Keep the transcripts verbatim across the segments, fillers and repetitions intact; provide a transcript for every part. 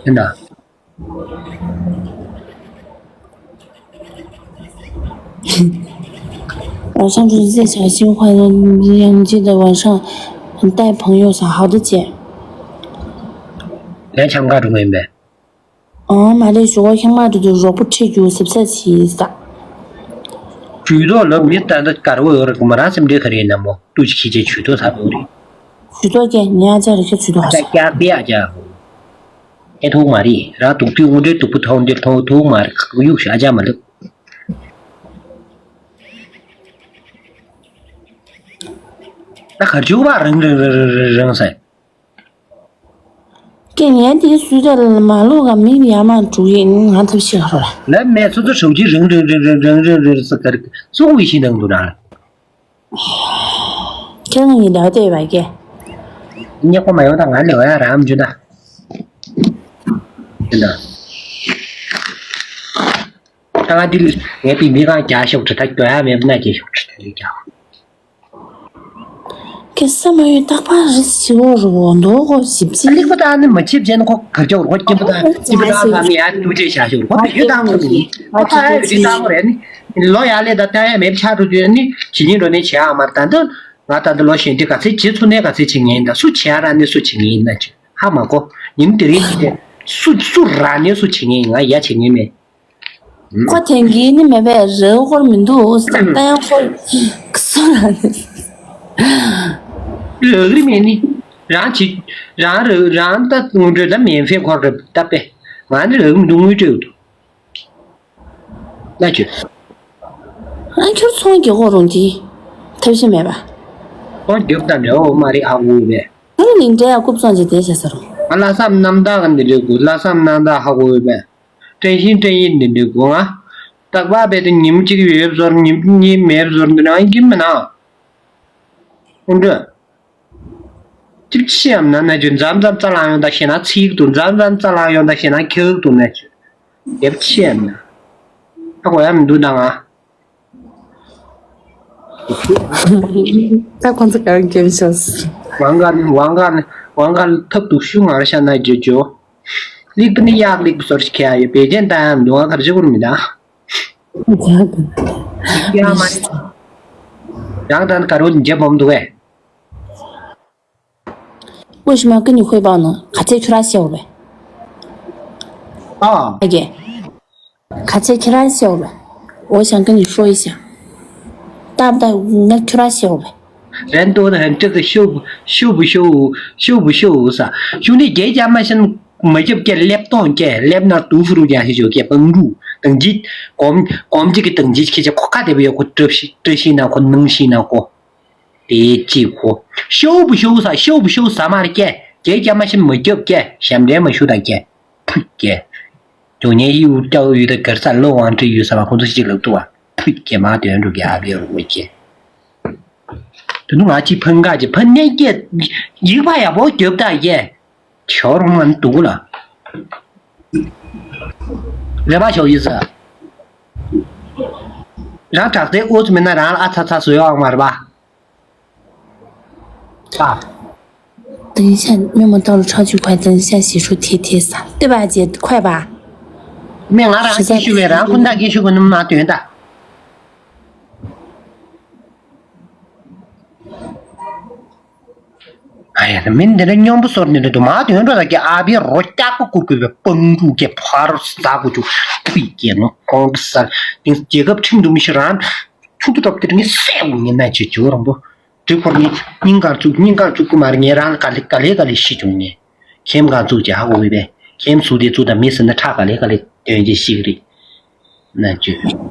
ཡིན་ད། 晚上出去再小心，或者要记得晚上带朋友啥好的姐。 ལན་ཆང་ག་འགྲོ་གི་ཡིན་པས། ཨང་མ་རེད། ཞུ་བ་ཁྱང་མ་འགྲོ་དུས་རོགས་པོ་ཁྲིད་རྒྱུ་སིབ་ས་ཆི་ས། ཇུས་གཏོགས་ལབ་མི་ལྟ་ད་དཀར་བོ་ཡོད་རེད། མ་རང་སེམས་ཁྲལ་ག་རེ་ཡིན་ན་མོ་ཏུ་ཅི་ཁྱི་ཅེ་ཇུས་གཏོགས་ས་བོ་རེད། ཇུས་གཏོགས་ཀྱི་ཉ་ཅ་རེ་ཁྱོད་ཇུས་གཏོགས་ཨ་ཅག་ཧ་ས། ཀྱག་དེ་ཨ་ཅག་ཨེ་ཐུག་མ་རེད། རང་དུག་དུས་དངོས་འབྲེལ་དུག་པོ་ཐོག་འདིར་ཐོག་ཐུག་མ་རེད། གཡུག་ཤ་ཨ་ཅག་མ་ལབ། ད་གར་ཇུག་པ་རང་རང་རང་རང་རང་ཟེར། ཀྱེ་ངས་དེའི་སུས་རེད་ལ་མ་ལུག་ག་མི་ཡར་མར་འགྲོ་ཡིན་ང་ཐབས་ཤེས་ཁ་རོ། ལབ་མེད་སོ་སོ་ཧྲུའུ་ཅི་རང་རང་རང་རང་རང་རང་རང་ཟེར་གར་སུ་གུ་ཡི་ཤི་དང་འདུག་རང་། ཁྱེད་ང་གཉིས་ལས་བ་བལྟས་ཡོད་པ་ཀྱེ། ཉེ་ཁོ་མ་ཡོང་ད་ང་ལས་བ་ཡ་རང་འཇུ་ད། དེ་འདྲ། ད་ང་འདི་ལ་ངས་པི་མི་གང་རྒྱག་ཤོག་དྲི་ད་རྒྱོ་ཡ་མེད་ན་རྒྱག་ཤོག་དྲི་ད་རྒྱག་ཁེ་ས་མ་ཡོད་རྟག་པར་རི་ཞི་བོ་རུ་འདོ་གོ་ཞིབ་ཅིང་། ལེགས་པོ་བཏང་ནི་མ་ཆིབ་ཅན་ཁོ་གར་ཅོག་རོ་སྐྱིན་པོ་དང་སྐྱིན་པོ་དང་ལ་མི་ཡ་ཏུ་ཅེ་བྱ་ཤོག་ཁོ་ད་ཡོད་དང་ཁོ་ནི་ཁོ་ད་ཡོད་ཅི་དང་ཁོ་རེད་ནི་ལོ་ཡ་ལེ་ད་ལྟ་ཡ་མེད་ཆ་རུ་དུ་ནི་ཇི་ཉིན་རོ་ནི་བྱེད་ཨ་མར་ད་འདི་ང་ད་འདི་ལོ་གཞོན་དུས་ག་ཚེ་བྱེད་ཚུ་ནས་ག་ཚེ་བྱེད་ངེས་ཡིན་ད་སུ་བྱེད་ཨ་ར་ནི་སུ་བྱེད་ངེས་ཡིན་ན་ཅི་ཧ་མ་གོ་ཉིན་དེ་རིང་སུ་སུ་ར་ནི་སུ་བྱེད་ངེས་ཡིན་ང་ཡ་བྱེད་ངེས་མེད། ཁོ་དེང་གི་ནི་མེད་པས་རེའུ་ཧོར་མི་འདུག་ཟེར་ད་ཡང་ཁོ་སུ་རང་རེད། ལག་རི་མེད་ནི་རང་བྱེད་རང་རེད་རང་ད་དངོས་འབྲེལ་ད་མེན་ཕེ་ཁོ་རེད་ད་པེ་ང་ནི་ལག་མི་འདུག་དངོས་སྤྲོད་འདུག་ལ་ཁྱོད། ང་ཁྱོད་ཚོང་རྒྱག་གོ་རུང་དེ་ཐབས་ཤེས་མེད་པ། ཁོང་རྒྱབ་དང་འདྲ་བོ་མ་རེད་ཧ་གོ་བས། ང་ནི་འདྲ་ཡ་རྐུབ་བཙོང་བྱེད་དེ་བྱ་ས་རུང་། ང་ལྷག་བསམ་རྣམ་དག་གི་འདི་འདྲའི་དགོས་ལྷག་བསམ་རྣམ་དག་ཧ་གོ་བས། བཀྲ་ཤིས་བཀྲ་ཡིན་འདི་འདྲའི་དགོས་ང་། རྟག་པར་བས་དེ་ཉིན་གཅིག་ཡོད་བཟོར་ཉིན་གཉིས་མེད་བཟོར་འདི་ནང་གི་མི་ནང་། ཀུན་འགྲོ། ཅིབ་ཆི་ཡམ་ན་ན་ཅུ་མཛམ་མཛམ་རྩ་ལང་ཡོང་ད་ཤེ་ན་ཚིག་ཏུ་མཛམ་མཛམ་རྩ་ལང་ཡོང་ད་ཤེ་ན་ཁེག་ཏུ་ན་ཅུ། ཡབ་ཆི་ཡམ་ན། ཨ་གོ་ཡ་མི་འདུག་ད་ང་། ད་ཁོང་ཚོ་ག་རེ་སྐྱོན་ཤོག་ཟེར། ཝང་ག་ནི་ཝང་ག་ནི་ཝང་ག་ནི་ཐབས་སྡུག་ཤུ་ངར་ཤ་ན་ཇོ་ཇོ། ལིག་པ་ནི་ཡག་ལིག་པ་སོར་ཤི་ཁ་ཡ་བེ་ཅན་ད་ཡང་མི་འདུག་ང་གར་ཞིག་གུར་མི་ད། ཡ་མ། ཡང་ད་ནི་ག་རུ་ལིན་ཇེ་བོམ་འདུག་གས། ཨོ་ཤི་མ་ཀི་ནི་ཧུའེ་པའོ་ནི་ག་ཚད་ཁྱོད་ར་ཤེའོ་བས། ཨ། ཨ་གེ། ག་ཚད་ཁྱོད་ར་ཤེའོ་བས། ཨོ་ཤང་ཀི་ནི་ཧྲོ་ཡི་ཤང་། ཏབ་ཏབ་ང་ཁྱོད་ར་ཤེའོ་བས། རན་ཏོ་ན་ཧན་ཏི་ཏི་ཤོ་བུ་ཤོ་བུ་ཤོ་བུ་ཤོ་བུ་ཤོ་བུ་ས། ཤུ་ནི་རྒྱལ་རྒྱ་མ་ཤན་མ་རྒྱབ་ཀྱ་ལེབ་ཏོང་ཀྱ་ལེབ་ན་ཏུ་ཧྥུ་རུ་རྒྱ་ཤི་ཞོ་ཀྱ་པང་རུ་དང་ཇི་གོམ་གོམ་ཇི་གི་དང་ཇི་ཁྱི་ཅ་ཁོ་ཁ་དེ་བི་ཡོ་ཁོ་ཏྲབ་ཤི་ཏྲ་ཤི་ན་ཁོ་ནང་ཤི་ན་ཁོ། དེ་གཅིག་གོ། ཤོ་བུ་ཤོ་ས་ཤོ་བུ་ཤོ་ས་མར་སྐྱེ། རྒྱལ་སྐྱ་མ་ཤི་མི་རྒྱབ་སྐྱེ། ཞབས་འདྲེན་མ་ཤུ་དང་སྐྱེ། ཕུད་སྐྱེ། ཇོ་ཉེ་ཡི་འུར་སྐྱ་འུ་ཡུ་ད་གར་ས་ལོ་ཝང་ཁྲི་ཡུ་ས་མ་ཁོང་ཚོ་གཅིག་ལབ་ཏུ་བ། ཕུད་སྐྱེ་མ་དོན་འགྲུབ་སྐྱེ་ཨ་བེ་རུ་སྐྱེ། དེ་ནུ་ང་གཅིག་ཕན་ག་གཅིག་ཕན་ནས་སྐྱེ། ཡིག་པ་ཡག་པོ་རྒྱབ་ད་སྐྱེ། ཁྱོད་རང་ང་འདུག་ལ། ལས་པ་ཞོག་ཡིན་ས། རང་དྲག་རྩལ་ཨོ་ཙི་མིན་ན་རང་ལ་ཨ་ཚ་ཚ་བཟོས་ཡོང་མ་རེད་པ། 爸。等一下，面膜到了超级快，等一下洗漱贴贴上，对吧，姐？快吧。 མེ་ང་རང་སྐད་ཤུགས་བས་རང་ཁུན་ཐག་སྐད་ཤུགས་གོ་ནུ་མ་དོན་ད། ཨ་ཡ་མིན་འདི་འདྲ་སྙོམས་པོ་སོར་འདི་འདྲ་འདུག་མ་དོན་འགྲོ་ད་ཀྱི་ཨ་བི་རོ་སྐྱག་པ་ཀུ་ཀུ་བའི་པང་ཀུ་ཀྱི་ཕ་རོ་ཟ་གུ་ཅུ་ཕི་ཀྱི་ནོ་ཁོང་གི་ས་དེང་རྒྱལ་ཁབ་ཁྲིམས་འདུག་མི་ཤི་རང་ཆུང་དུ་གྲོབ་དེ་རིང་སྲས་གུ་ཉིན་ན་ཅི་ཅུ་རོང་པོ། དེ་ཁོར་ནི་སྙིང་གར་བཙུགས་སྙིང་གར་བཙུགས་ཀུ་མར་ངས་རང་ལ་ག་ལེ་ག་ལེ་ག་ལེ་ཤི་བྱུང་ངས། ཁྱེམ་གང་བཙུགས་ཀྱི་ཧ་གོ་གི་པས། ཁྱེམ་བཙུགས་དེ་བཙུགས་དང་མི་ཟིན་ན་ཁྲག་ག་ལེ་ག་ལེ་དོན་གྱི་ཤི་གི་རེད། ན་བཅོས།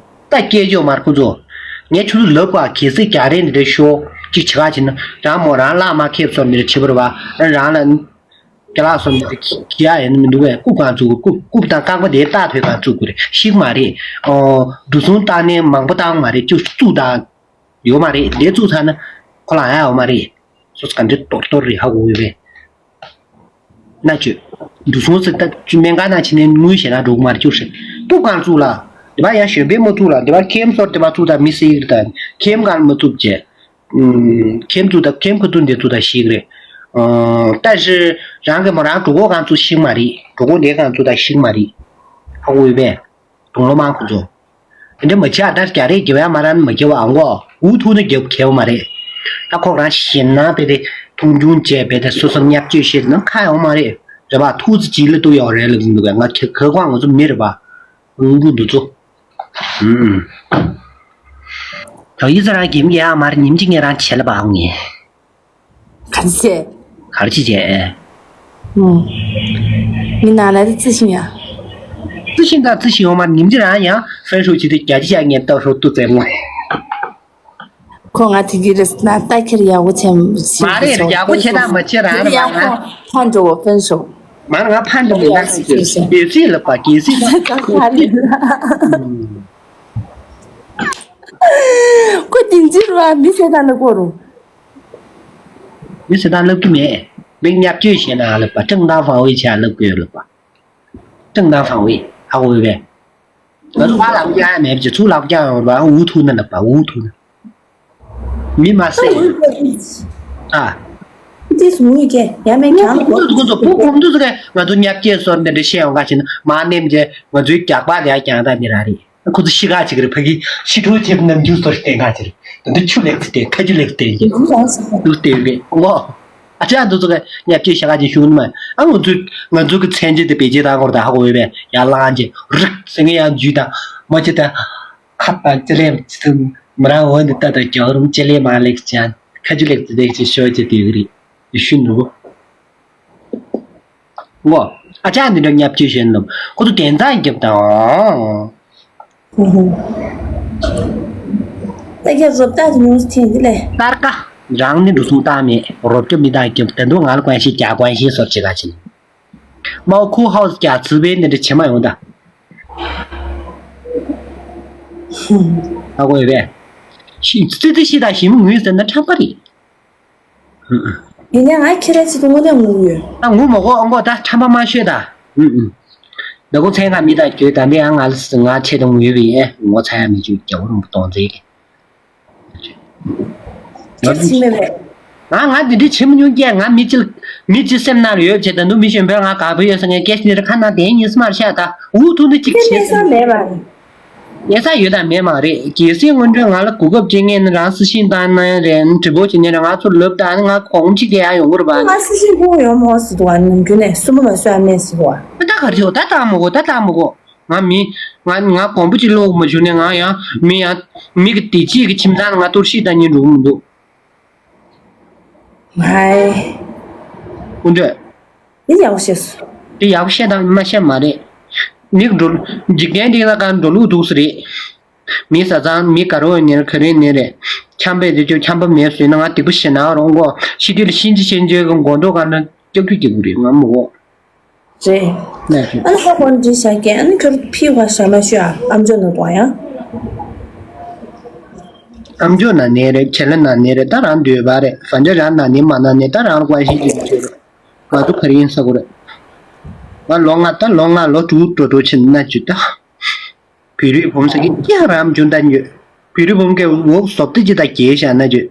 ད་སྐད་ཅོག་མར་ཁོ་ཚོ། ངས་ཁྱོད་ཚོ་ལབ་ག་གལ་སྲིད་རྒྱ་རེད་འདི་འདྲ་ཤོག་ཅིག་བྱེད་ག་བྱེད་ན་རང་མོ་རང་ལག་མ་ཁེབས་སོ་འདི་འདྲ་བྱེད་པར་བ་རང་ལ། རྒྱ་ལག་སོ་འདི་འདྲ་གི་ཡ་ཡིན་མི་འདུག་བས་རྐུབ་གང་བཙུགས་རྐུབ་རྐུབ་དང་རྐང་པ་དེ་རྟགས་ཐོས་གང་བཙུགས་དགོས་རེད་ཤིག་མ་རེད། འགྲོ་སོང་བཏང་ནས་མང་པོ་བཏང་མ་རེད་ཅུ་བཙུགས་དང་། ཡོད་མ་རེད་འདི་བཙུགས་ཚར་ན་ཁོ་ལ་ཡ་ཡོད་མ་རེད། སོ་སོ་ག་འདྲ་ཏོར་ཏོར་རེད་ཧ་གོ་གི་རེད། ན་ཅོ། འདུ་སོང་ཟེར་ད་ཅི་སྨན་ཁང་ནང་ཕྱིན་ནས་དངུལ་ཞེ་ན་འགྲོ་གི་མ་རེད་ཅུ་ཧྲི། ཏུ་གང་བཙུགས་ལ། འདི་པ་ཡང་གཞོན་པའི་མོ་བཙུགས་ལ་འདི་པ་ཁེམ་སོར་འདི་པ་བཙུགས་ད་མི་སྲིད་རེད་ད། ཁེམ་གང་མ་བཙུགས་བྱས། ཁེམ་བཙུགས་ད་ཁེམ་ཁ་ཏུ་འདི་བཙུགས་ད་ཤིག་རེད། ཨོ། ད་ཞི་རང་གི་མོ་རང་གྲོད་ཁོག་གང་ཚུགས་ཤིག་མ་རེད། གྲོད་ཁོག་འདི་གང་ཚུགས་ད་ཤིག་མ་རེད། ཧ་གོ་ཡོད་པས། དུང་ལོ་མང་ཁོ་ཚོ། དེ་འདྲ་མ་བྱ་ད་རྒྱ་རེད་རྒྱ་བ་མ་རང་མ་རྒྱ་བ་ཨང་གོ། འུ་ཐུག་ན་རྒྱབ་ཁེལ་བ་མ་རེད། ད་ཁོ་རང་ཞེད་སྣང་དེ་དེ་མཐོང་ཆུང་བྱས་པས་ད་སོ་སོ་བརྙས་བཅོས་བྱེད་ན་ཁ་ཡོང་མ་རེད། རེད་པ། ཐུགས་རྗེ་ཅིག་ལ་གཏུག་ཡོད་རེད་ལབ་འདུག་གས། ང་ཁེ་ཁེ་ཁོ་ང་ཚོ་མི་རེད་པ། འུ་འདུ་ཚོ། ཨུམ། ད་ཡིད་ས་རང་གིམ་གྱི་ཨ་མར་ཉིམ་གཅིག་ངས་རང་བྱེད་ལ་བག་ངས། ག་ཚེ། གར་ཅི་བྱས། ཨུམ། མི་ནང་ལ་རྩི་ཤིང་ཡ། རྩི་ཤིང་དང་རྩི་ཤིང་འོ་མར་ཉིམ་གཅིག་རང་ཡང་ཧྥན་ཧྲུའུ་ཅི་དེ་རྒྱ་ཅི་བྱ་ངས་ལྟ་ཧྲོ་ཏུ་ཙེ་མོ། ཁོ་ང་དེ་གི་རེས་ན་ལྟ་ཁྱེར་ཡག་པོ་བྱས་མ་རེད། ཡག་པོ་བྱེད་དང་མ་བྱེད་རང་རེད་པ། ཡག་པོ་ཕན་འགྲོ་བོ་ཧྥན་ཧྲུའུ། མར་ང་ཕན་འདྲ་མི་འདུག་གལ་སྲིད་ལབ་པ་གལ་སྲིད་ད། ཁོ་དིང་ཅིར་བ་མི་ཟེར་དང་ལ་གོ་རུ། མི་ཟེར་དང་ལབ་ཀྱི་མེད། མི་བརྙས་བཅོས་བྱས་ན་ལབ་པ། ཀྲང་ཏང་ཧྥང་ཝེ་བྱས་ལབ་དགོས་ལབ་པ། ཀྲང་ཏང་ཧྥང་ཝེ་ཧ་གོ་བས། ང་ཚོ་བ་ལབ་རྒྱག་ཡ་མེད་པ་ཅིག་ཚུར་ལབ་རྒྱག་ཡོང་བ་འུ་ཐུག་ན་ལབ་པ། འུ་ཐུག་ན། མི་མ་ཟེར། ཨ། ཏིས་ངུས་ཀྱེ་ཡ་མེད་ཀྱང་། ཁོང་ཚོ་ཁོང་ཚོ་བུ་ཁོང་ཚོ་ཟེར་ང་ཚོ་བརྙས་བཅོས་སོར་འདི་འདྲ་བཤད་ཡོང་ག་ཕྱིན་མ་ནེམ་རྗེ་ང་ཚོའི་རྒྱག་པ་ལས་ཀྱང་ད་འདི་ར་རེད། ཁོ་ཚོ་ཤི་ག་ཅིག་རེད། ཕ་གི་ཤི་ཁྲོ་བྱེད་ནམ་རྒྱུན་སོར་བསྟན་ག་ཅིག་རེད། ད་འདི་ཆུ་ལེགས་སུ་བསྟན་ཁ་ཆུ་ལེགས་སུ་བསྟན་གྱི་འདུག་བསྟན་རེད་ངོ་ཨ་ཅག་འདི་ཚོ་ག་བརྙས་བཅོས་བྱ་ག་ཅིག་ཞུགས་ནི་མ་ཨ་ང་ཚོ་ང་ཚོ་གི་མཚན་རྗེས་དེ་བེད་སྤྱོད་བཏང་དགོས་རེད། ད་ཧ་གོ་བས་ཡ་ལང་རྗེ་རིག་ཟེར་ངེ་ཡང་འཇུས་དང་མ་ཅི་ད། ཁ་དང་ལྕེ་ལེབ་ཅི་ཐུབ་མི་རང་འོན་ཏེ་ལྟ་དང་རྒྱལ་བ་རུང་ལྕེ་ལེབ་མ་ལེགས་ཅན་ཁ་ཆུ་ལེགས་ཏེ་ལེགས་ཅི་ཤོད་ཅི་དེ་གི་རེད། ཡེ་ཤུ་ནུ་བོ། ངོ་ཨ་ཅག་འདི་འདྲ་བརྙས་བཅོས་བྱེད་ནམ་ཁོ་ཚོ་དན་རྩ་རྒྱབ་དང་། ད་རྒྱ་རོབ་ཏག་ཏུ་ཉུང་སུ་ཐེན་འདི་ལས། སྟར་ཀ་རང་ནི་འགྲོ་སོང་བཏང་མེད། རོབ་ཀྱི་མི་དང་རྒྱབ་ད་འདུག་ང་ལ་ཀོན་ཤི་རྒྱ་ཀོན་ཤི་སོར་ཅི་ག་ཕྱིན། མའོ་ཁུ་ཧའོ་སི་རྒྱ་ཚུལ་བའི་འདི་འདྲ་བྱེད་མ་ཡོང་ད། ཧ་གོ་ཡོད་པས། ཤི་ཙི་ཙི་ཤི་དང་ཞི་མོ་ངུས་ཟེར་ན་ཁྲམ་པ་རེད། ཡིན་ན་ང་ཁྱེད་ར་ཅི་དུ་དངོས་གནས་ངུ་ཡོད། ད་ངུ་མ་གོ་ཨང་གོ་ད་ཁྲམ་པ་མ་ཤོད་ད། ཨུ་ཨུ། ད་གོ་མཚན་ག་མི་དང་གྱོད་ད་འདི་ཡང་ང་ལ་ང་ཆེད་དུ་ངུ་ཡོད་པས་ངོ་ཚ་ཡ་མི་བཅུག་རྒྱ་བོ་རིན་པོ་གཏོང་རྩིས་རེད། ཁྱེད་ཕྱི་མེད་པས། ང་ང་འདི་འདྲའི་བྱེད་མི་མྱོང་སྐྱེ། ང་མི་གཅིག་མི་གཅིག་སེམས་ནང་ལ་ཡོད་བྱས་ད་ནུ་མི་གཞོན་པས་ང་དགའ་པོ་ཡོད་ས་ངས་སྐད་ཆ་འདི་ར་ཁ་ནང་དེ་ཉིན་སུ་མར་ཤ་ད་འུ་ཐུག་འདི་གཅིག་ཁྱེད་བྱེད་ཉེ་ས་མེད་པ་རེད། ཉེ་ས་ཡོད་དང་མེད་མ་རེད། གལ་སྲིད་སྔོན་འགྲོས་ང་ལ་གོ་སྐབས་སྤྲད་ངེས་ནི་རང་སྲི་ཤིང་བཏང་ན་རེད། དྲི་བོ་བྱེད་ཉེ་རེད། ང་ཚོ་ལབ་ད་ནི་ང་གོང་གཅིག་དེ་ཡང་ཡོང་གི་རེད་པ། ང་སྲི་ཤིང་ཕུང་ཡོང་མོ་སི་དུ་བ་ནམ་རྒྱུན་ནས་སུ་མོ་མ་སོ་ཡ་མེད་སི་དུ་བ། ད་ག་རེ་བྱེད་ད་ད་མ་གོ་ད་ད་མ་གོ། ང་མི། ང་ང་གོང་བུ་གཅིག་ལོག་མ་བྱུང་ནས་ང་ཡང་མི་ཡང་མི་གི་བདེ་སྐྱིད་ཀྱི་ཁྱིམ་ཚང་ལ་ང་གཏོར་བཤིག་བཏང་ཉིན་འགྲོ་གི་མི་འདུག་ངའི། སྐུ་མདུན། འདི་ཡག་པོ་བཤད་སོང་། འདི་ཡག་པོ་བཤད་དང་མ་བཤད་མ་རེད། མི་འགྲོ་འཇིག་རྟེན་འདི་ལ་གང་འགྲོ་ལུགས་འདུག་སེ་རེད། མི་བཟའ་ཚང་མི་དགའ་རོགས་ཉེར་ག་རེ་ཉེར་རེད། ཁྱམས་པས་འདི་ཚོ་ཁྱམས་པ་མེད་བཟོས་ན་ང་སྡིག་པ་བྱེད་ན་རོགས་མགོ་ཤི་དུས་ལ་ཤིན་ཅི་ཤིན་ཅི་གི་མགོ་འདོགས་གང་ན་སྐྱབས་འཇུག་སྐྱེ་དགོས་རེད་ང་མི་འོ། རེད། ལགས་སོ། ཨ་ནི་ཧ་གོ་འདྲི་བྱ་རྒྱུ་ཨ་ནི་ཁྱོད་ཕི་བ་ཞག་མ་ཤོད་ཨ་ཨམ་ཅོག་ནང་དུ་ཡང་། ཨམ་ཅོག་ན་ནས་རེད་ཁྱེད་ལ་ན་ནས་རེད་ད་རང་འདོད་པ་རེད་བ་འཇོ་རང་ན་ནས་མ་ན་ནས་ད་རང་ལ་ཀུན་ཤེས་ཀྱི་འདོད་རེད། ང་ཚོ་ག་རེ་ཡིན་ས་གོ་རེད། ང་ལོ་ལྔ་ད་ལོ་ལྔ་ལོ་དྲུག་འགྲོ་འགྲོ་ཕྱིན་ན་ཅུ་ད། བོད་རིགས་བུམ་ས་ཀྱི་ཀྱ་རམ་ཇུན་ད་ཉོས། བོད་རིགས་བུམ་གའི་འོག་བཟོ་བཏུས་ཅི་ད་རྒྱས་བཞག་ན་ཅུ།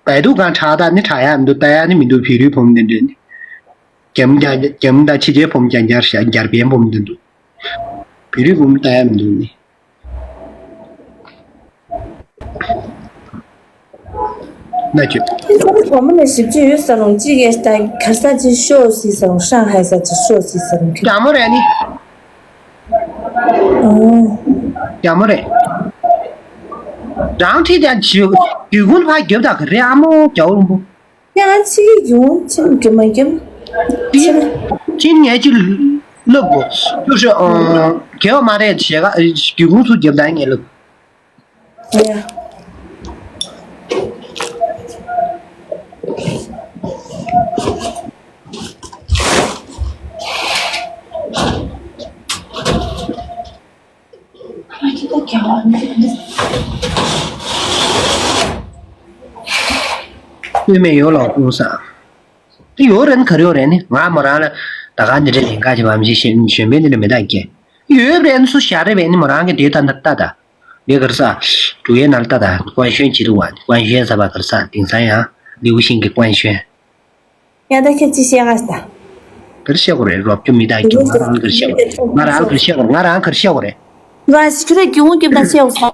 བལ་དུ་གང་ཁྲག་ད་ནི་ཁྲག་ཡག་འདུག་ད་ཡག་ནི་མི་འདུག་བོད་རིགས་བུམ་འདི་འདྲ་ནི། རྒྱ་མི་རྒྱ་རྒྱ་མི་དང་ཕྱི་རྒྱལ་བུམ་རྒྱ་འགྱར་ཤ་རྒྱར་པན་བུམ་འདི་འདུག་བོད་རིགས་བུམ་ལྟ་ཡག་མི་འདུག་ནི། ན་ཅོ། ཁྱེད་ཚོ་གོང་མ་ནས་ཞིབ་དཔྱོད་ཡོད་ས་རུང་གཅིག་གིས་ད་གར་ས་ཅིག་ཤོག་ཟེར་ས་རུང་ཧྲང་ཧའེ་ས་ཅིག་ཤོག་ཟེར་ས་རུང་ཁྱེད། རྒྱ་མོ་རེད་ནི། ཨོ། རྒྱ་མོ་རེད། རང་ཁྲིད་ཀྱང་བྱེད་རྒྱུ་ཀུན་ཕར་རྒྱབ་དང་ག་རེ་ཨ་མོ་རྒྱ་བོ་རིན་པོ། ཡང་ང་ཕྱི་གི་རྒྱུན་ཕྱིན་གི་མ་རྒྱབ། ཕྱིན་ཕྱིན་ངས་ཅིག་ལབ་གོ། ཅུ་ཧྲི་ཨ་གལ་བ་མ་རེད་བྱེད་ག་རྒྱུ་ཀུན་ཚུར་རྒྱབ་དང་ངས་ལབ། ཡ། དབུས་མེད་ཡོ་ལོག་ཀུང་སང་། དེ་ཡོ་རེད་ནི་ག་རེ་ཡོ་རེད་ནི་ང་མོ་རང་ལ་ད་ག་འདི་འདྲ་ལེན་ག་བྱེད་པ་མི་ཤེས་གཞོན་པའི་འདི་འདྲ་མི་དག་གི་ཡོད་རེད་ནི་སུ་ཞག་རེ་བས་ནི་མོ་རང་གི་དེ་ད་ད་ད་ད་ངས་ག་རེ་ས་འབྲུག་ཡའི་ནང་ལ་ད་ད་ཀོན་ཤོན་བྱེད་རུ་བ་ཀོན་ཤོན་ཟ་བ་ག་རེ་ས་དེང་སང་ཡང་ལིའུ་ཤིང་གི་ཀོན་ཤོན། ཡ་ད་ཁྱེད་ཅི་བཤད་ག་ད། གར་བཤད་དགོས་རེད། རོབ་ཅོ་མི་དག་གི་ང་རང་གར་བཤད་དགོས་རེད། ང་རང་གར་བཤད་དགོས་རེད། ང་རང་གར་བཤད་དགོས་རེད། ར་ཁྱོད་ར་གི་འོང་སྐྱབས་ད་བཤད་དགོས་ས།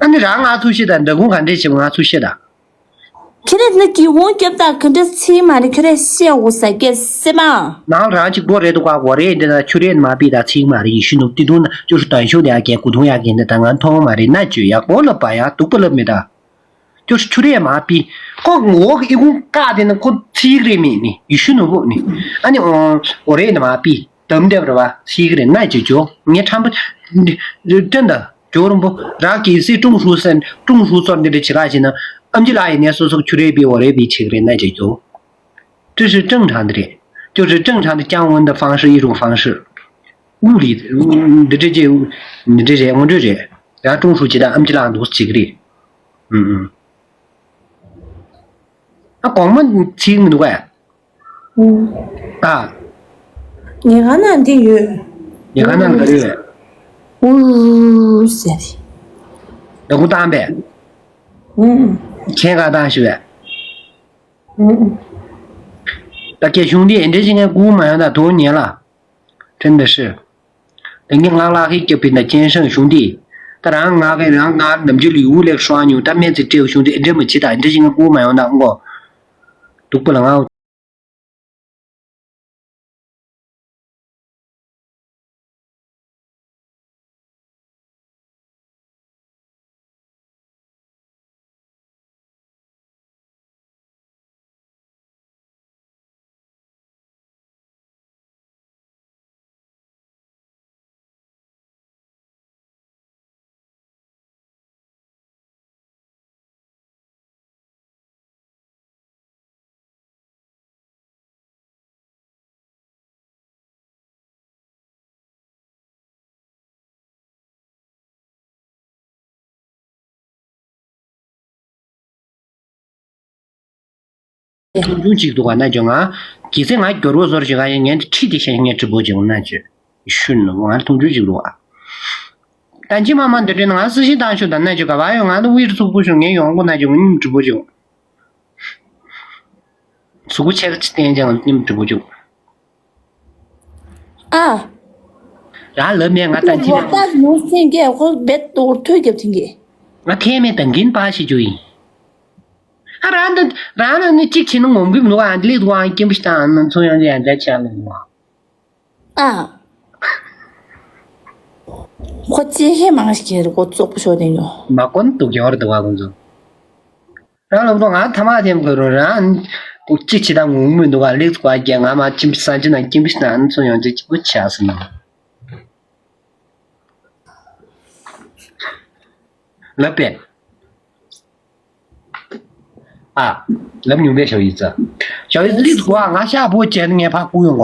ཨ་ནི་རང་ང་ཚུར་བཤད་དང་འདྲ་ཁུང་ག་འདྲས་བྱེད་ང་ཚུར་བཤད་དང་། ཁྱེད་ར་ནི་གི་འོང་སྐྱབས་དང་ག་འདྲ་ཚིག་མ་རེད། ཁྱོད་ར་བཤད་དགོས་ས་སྐད་སེ་མ། ནང་རང་གཅིག་པོ་རེད་འདུག་ག་གོ་རེད་འདི་ན་ཆུ་རེད་མ་པི་ད་ཚིག་མ་རེད། ཡི་ཤུ་ནུབ་ཏི་དུང་ན་ཅོ་ཧྲུ་ཏན་ཤོ་དེ་ཡ་གེ་གུ་དུང་ཡ་གེ་འདི་ད་ང་མཐོང་མ་རེད་ན་ཅོ་ཡ་གོ་ལབ་པ་ཡ་སྡུག་པ་ལབ་མི་ད། ཅོ་ཆུ་རེ་མ་པི། ཁོ་ངོ་གི་ཨི་ཁུང་ཀ་དེ་ནི་ཁོ་ཚིག་རེ་མིན་ནི་ཡི་ཤུ་ནུ་བོ་ནི། ཨ་ནི་འོ་རེ་ནི་མ་པི། དམ་དེབ་རེ་བ་ཚིག་རེ་ན་ཅི་ཅོ་ངས་ཁྲམ་པ། ཏན་ད་ཇོ་རུམ་པོ་རག་གི་སི་ཀྲུང་ཧྲུའུ་སན་ཀྲུང་ཧྲུའུ་ཚོར་འདི་འདྲ་བྱེད་ག་བྱེད་ན། ཨམ་ཅི་ལགས་ཡིན་ནས་སོ་སོ་ཆུ་རེ་པི་འོ་རེ་པི་ཚིག་རེ་ན་ཅི་ཅོ། 这是正常的人，就是正常的降温的方式，一种方式。物理，འདི་འདྲ་ཅིག་འདི་འདྲ་རེད། ངོ་འདྲ་རེད། ཡང་ཀྲུང་ཧྲུའུ་ཅི་དང་ཨམ་ཅི་ལགས་འདུག་ཅིག་རེད། ཨུམ་ཨུམ། ཨ་གོང་མ་ཚིག་མི་འདུག་གས། ཨུམ། ཨ། ཉེ་ག་ན་འདི་ཡོད། ཉེ་ག་ན་ག་རེ་ཡོད། ཨུ་ཟེར། ད་ཁུ་བཏང་པས། ཨུམ། ཁྱེད་ག་བཏང་ཞུ་བས། ད་ཀྱེ་གཞུང་འདི་ཨེ་འདྲ་ཞིག་ངས་སྐུ་མ་ཡོང་ད་དོ་ཉན་ལ། དྲན་པའི་ཧྲི། དེང་གི་ངག་ལག་ཧི་སྐྱབས་པའི་ན་ཅན་ཧྲང་གཞུང་འདི། ད་རང་ངག་གི་རང་ངག་ནམ་རྒྱུན་ལུས་འུ་ལེགས་ཧྲོ་ཉུ་ད་སྨན་ཚིག་སྤྲེའུ་གཞུང་འདི་ཨེ་འདྲ་མ་བྱེད་ད་ཨེ་འདྲ་ཞིག་ངས་སྐུ་མ་ཡོང་ད་ཨང་གོ། སྡུག་པོ་ལ་ངའོ། ཆུང་ཆུང་ཅིག་འདུག་ག་ན་ཅོ་ང་། གི་ཚེ་ང་སྒྱུར་བ་ཟོར་ཞིག་ག་ཡིན་ངན་ཁྲིད་དེ་ཤེས་ངན་གྲི་པོ་ཅིག་ན་ཅོ། ཤུན་ང་ཐུང་ཆུང་ཅིག་འདུག་ག་ད་ཅི་མ་མ་འདི་དྲན་ང་སི་ཤི་དང་ཤུ་ད་ན་ཅོ་ག་བ་ཡོད་ང་ད་ཝིར་ཚུགས་པོ་ཤུ་ངན་ཡོང་གོ་ན་ཅོ་ངུ་གྲི་པོ་ཅིག་གཟུགས་པོ་ཆེར་ཅི་བསྟན་ཀྱང་སྙིང་གྲི་པོ་ཅིག་ཨ། རང་ལབ་མེད་ང་ལྟ་ཅི་རོགས་པ་ནོར་སེང་གེ་ཁོ་བེད་དོར་ཐོས་རྒྱབ་ཐིང་གེ་ང་ཐེ་མེད་དང་གིན་པ་ཞིག་ཅོ་ཡིན། ཨ་རང་ད་རང་ལ་ནི་གཅིག་བྱས་ན་ངོམ་གི་མི་འདུག་ཨ་འདི་ལས་དུ་ཨང་སྐྱིན་པ་ཞིག་དང་ཨ་ན་ཚོ་ཡང་ཡང་འདྲ་ཆགས་ལ་འདུག་ཨ། ཁོ་ཅི་ཧེ་མང་ཞིག་གེ་རུ་ཁོ་བཙོག་པོ་ཤོར་དེ་ཡོང་། མ་ཀོན་དུ་གྱོར་འདུག་ཨ་ཁོ་ཚོ། རང་ལབ་དོ་ང་ཐ་མག་འཐེན་དགོས་རུང་རང་། ཅི་ཆི་དང་ངུང་མི་འདུག་ག་ལེགས་གོ་རྒྱ་ང་མ་ཁྱིམ་སང་ཅི་ན་ཁྱིམ་པི་སང་ཚོ་ཡོང་ཅི་ཅི་པོ་ཆ་སི་ན། ལབ་པས། ཨ། ལབ་ཉུང་པས་ཞའོ་ཡི་ཙི། ཞའོ་ཡི་ཙི་ལེགས་གོ་ང་ཤ་པོ་བྱས་ནས་ངས་ཕ་ཀུ་ཡོང་ག་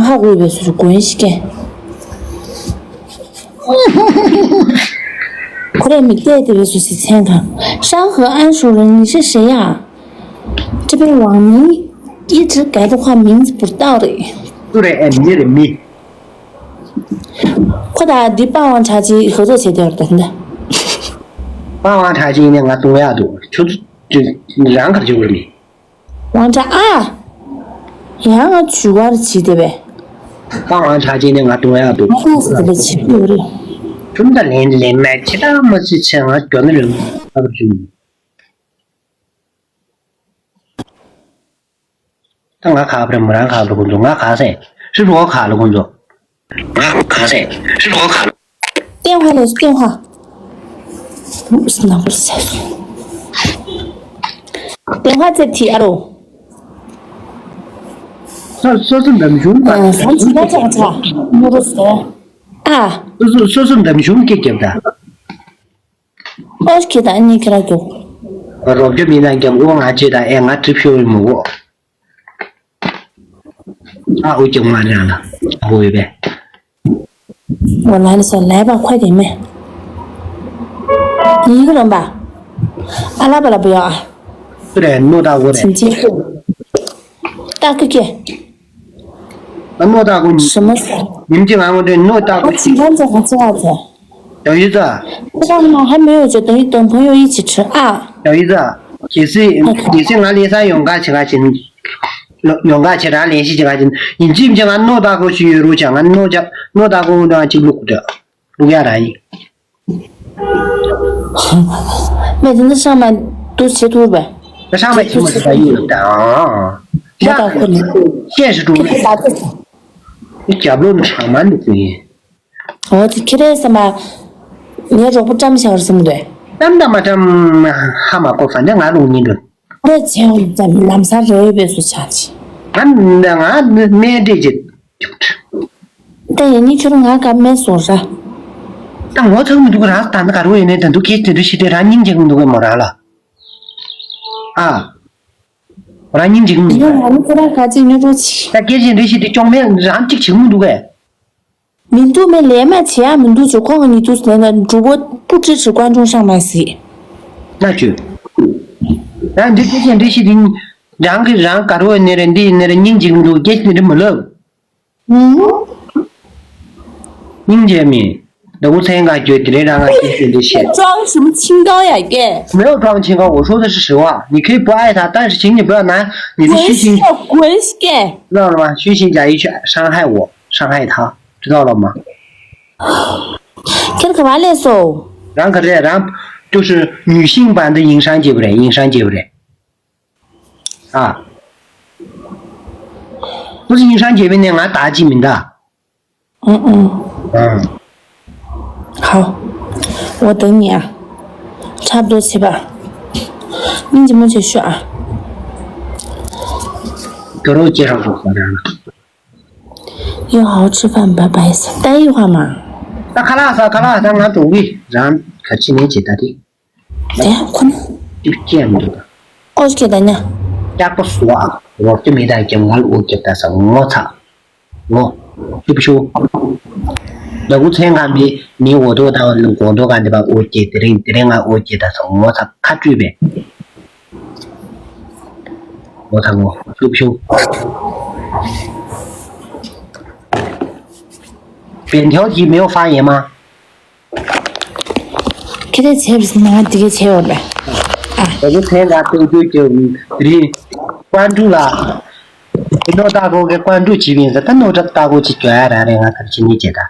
ཧ་གོ་བའི་སུ་གོན་ཞིག་ཁོ་རེ་མིག་བལྟས་ཏེ་བའི་སུ་སི་མཚན་གང་ཧྲང་ཧེ་ཨན་ཧྲུའུ་རེན་ནི་ཧྲི་ཧྲི་ཡ། 这边网名一直改的话，名字不知道的。 ཏུ་རེ་ཨེ་མི་རེ་མི། ཁོ་ད་འདི་པ་ཝང་ཁྲ་ཅི་ཧེ་ཚོ་ཆེ་དེ་བར་དོ་འདི། པ་ཝང་ཁྲ་ཅི་ནི་ང་ཏུང་ཡ་དུ་ཁྱོད་ཚོ་རང་གར་འཇུག་རེད་མི། ཝང་ཁྲ་ཨ། ཡང་ང་ཇུ་བར་ཇི་དེ་བས། པ་ཝང་ཁྲ་ཅི་ནི་ང་ཏུང་ཡ་དུ་ཁོ་སི་དེ་བས་ཇི་དེ་རེད། ཁྱོད་ད་ལན་ལན་མ་ཁྱེད་ད་མ་ཅི་ཆེ་ང་གྱོན་རེད་ཨ་བར་འཇུག་ད་ང་ཁ་བར་མོ་རང་ཁ་བར་ཁོང་ཚོ་ང་ཁ་སེ་ཧྲི་རོ་ཁ་ལ་ཁོང་ཚོ། ང་ཁ་སེ་ཧྲི་རོ་ཁ་ལ། 电话来电话。 电话在提alo。 སོ་སོ་སོ་འདམ་གཞུང་དང་། ཨ། ཟམ་ཆི་ན་ཅང་ཅ། མུ་རུ་སེ། ཨ། སོ་སོ་སོ་སོ་འདམ་གཞུང་སྐད་རྒྱབ་ད། ཨོ་ཁེ་ད་ཨ་ནི་ཁེ་ར་གྱོ། རོབ་ཀྱོ་མི་ན་རྒྱབ་འོ་ང་ཅེ་ད་ཨེ་ང་གྲིབ་ཤོར་མི་འོ། ཨ་འོ་ཀྱོ་མ་ར་ལ་འོ་ཡོད་པས། 我来的时候来吧，快点咩。你一个人吧？阿拉巴拉不要啊。 སུ་རེད་ནོ་ད་འོ་རེད། 请接受。大哥姐。ང་རྣོ་ལྟ་གོ་ཉིན། 什么色？ ཉིན་གཅིག་ང་ངོ་འདྲེ་རྣོ་ལྟ་གོ་我紧张着，我这样子。 等一下。 这个吗？还没有，就等于等朋友一起吃啊。 等一下。 གལ་སྲིད་གལ་སྲིད་ང་ལས་ས་ཡོང་ག་བྱེད་ག་བྱེད། ཡོང་ག་བྱེད་རང་ལས་གཞི་བྱེད་ག་བྱེད། ཡིན་གཅིག་མིན་གཅིག་ང་རྣོ་ལྟ་གོ་ཞིག་ཡོད་རུ་བྱ། ང་རྣོ་བྱ་རྣོ་ལྟ་གོ་འདྲ་གཅིག་བླུག་འདྲ་བླུག་ཡ་ར་ཡིན། 妹子，那上面都截图呗。 ད་ཧྲང་མ་ཆི་མོ་ཞིག་ད་ཡིན་ལ་ད། ཨ། ད་ད་ཁོ་ནི། 现实中的། ད་ད། རྒྱབ་ལོགས་ནས་ཧྲང་མ་འདུག་གི། འོ་དེ་ཁྱེད་རས་སམ་པ། ངའི་རོགས་པ་བཀྲམ་བཞག་རེད་བསམ་གི་འདུག་བཀྲམ་དང་མ་བཀྲམ་ཧ་མ་གོ་ས་འདི་ང་ལུང་ཉིན་འགྲོ། ཁྱེད་རས་བྱས་འོ་ཙམ་ལམ་སང་རེ་བའི་སུ་ཆགས་ཆེ། ང་ང་སྨན་འདྲེ་ཅིག་ད་ཡིན་ནི་ཁྱོད་ང་ག་སྨན་སོང་ར། ད་ངོ་ཚ་གི་མི་འདུག་གི། རང་ད་ནི་ག་རུ་ཡིན་ནའི་ད་འདུག་གལ་ཏེ་འདུ་ཤེས་དེ་རང་སྙིང་རྗེ་གི་མི་འདུག་གི་མོ་རང་ལ། ཨ། རང་སྙིང་རྗེ་གི་མི་འདུག་ཡང་ང་ནི་ཁོ་རང་ག་ཅིག་ཉོ་འགྲོ་ཆེ། ད་སྐད་ཆ་འདྲི་ཤེས་དེ་ཅོང་མེད་རང་གཅིག་བྱེད་གི་མི་འདུག་གས། མི་འདུག་མེད་ལས་མ་བྱེད་ཡ་མི་འདུག་ཅོ་ཁོང་གི་ཉིད་དུ་ཟེར་ན་འགྲུབ་པོ་པུ་ཀྲི་ཧྲི་ཀོན་ཀྲུང་ཧྲང་མ་ཟིག་ན་ཅུ། ད་འདི་སྐད་ཆ་འདྲི་ཤེས་དེ་རང་གི་རང་ག་རུ་ནི་རེད་འདི་ནི་རེད་སྙིང་རྗེ་གི་མི་འདུག་སྐད་ཆ་འདི་མི་ལབ། ཨུ། སྙིང་རྗེ་མི། ད་འུ་ཚན་ག་གྱོད་དེ་རེད་རང་ང་སྐད་ཆ་འདི་བཤད། 装什么清高呀，给。 没有装清高，我说的是实话。你可以不爱他，但是请你不要拿你的虚情，滚下，滚下。 那什么虚情假意去伤害我，伤害他，知道了吗？ ཁྱེད་ག་བ་ལས་སོ། རང་ག་རེ་རང་就是女性版的影山姐夫嘞，影山姐夫嘞。 啊，不是影山姐夫呢，俺打击名的。 嗯嗯。 嗯。 好，我等你啊，差不多七八，你怎么去说啊？ 给我介绍说好点了。 要好好吃饭，拜拜。待一会儿嘛。 ད་ཁ་ལག་ཟ་ཁ་ལག་ཟ་ང་འགྲོ་གི་རང་ག་ཅི་ནས་ཇི་ལྟ་དེ། དེ་ཁོ་ན། ཅིག་སྐྱེས་མི་འདུག་ད། ཨོ་སྐྱེས་ད་ཉ། སྐྱག་པ་བཟོ་ཨ། རོགས་ཀྱི་མི་དང་རྒྱབ་ངལ་ཨོ་སྐྱེས་ད་ས་ངོ་ཚ། ངོ། ཤུབ་ཤུ། ལ་ཁུ་ཚན་ཁ་མི་མི་འོ་དོ་དང་གོང་དོ་ག་འདི་པ་ཨོ་སྐྱེས་དེ་རིང་དེ་རིང་ང་ཨོ་སྐྱེས་ད་ས་ངོ་ཚ་ཁ་བཀྲུས་པས། ངོ་ཚ་ངོ་ཤུབ་ཤུབ། 扁条鸡没有发言吗？ ཁྱེད་རས་བྱས་པ་ཟིན་ན་ང་འདི་གས་བྱས་ཡོད་པས། ཨ། ད་གི་ཚན་ལ་སྟོན་རྒྱུ་གྱི་རི་ཀོན་ཀྲུ་ལ། དེ་ནོ་ཏ་གོ་གི་ཀོན་ཀྲུ་བྱིས་པ་ཡིན་ཟེར་ད་ནོ་ཏ་གོ་ཅིག་གྱོད་ཡ་ར་རེད་ང་ད་ཕྱི་ཉིན་བྱེད་ད།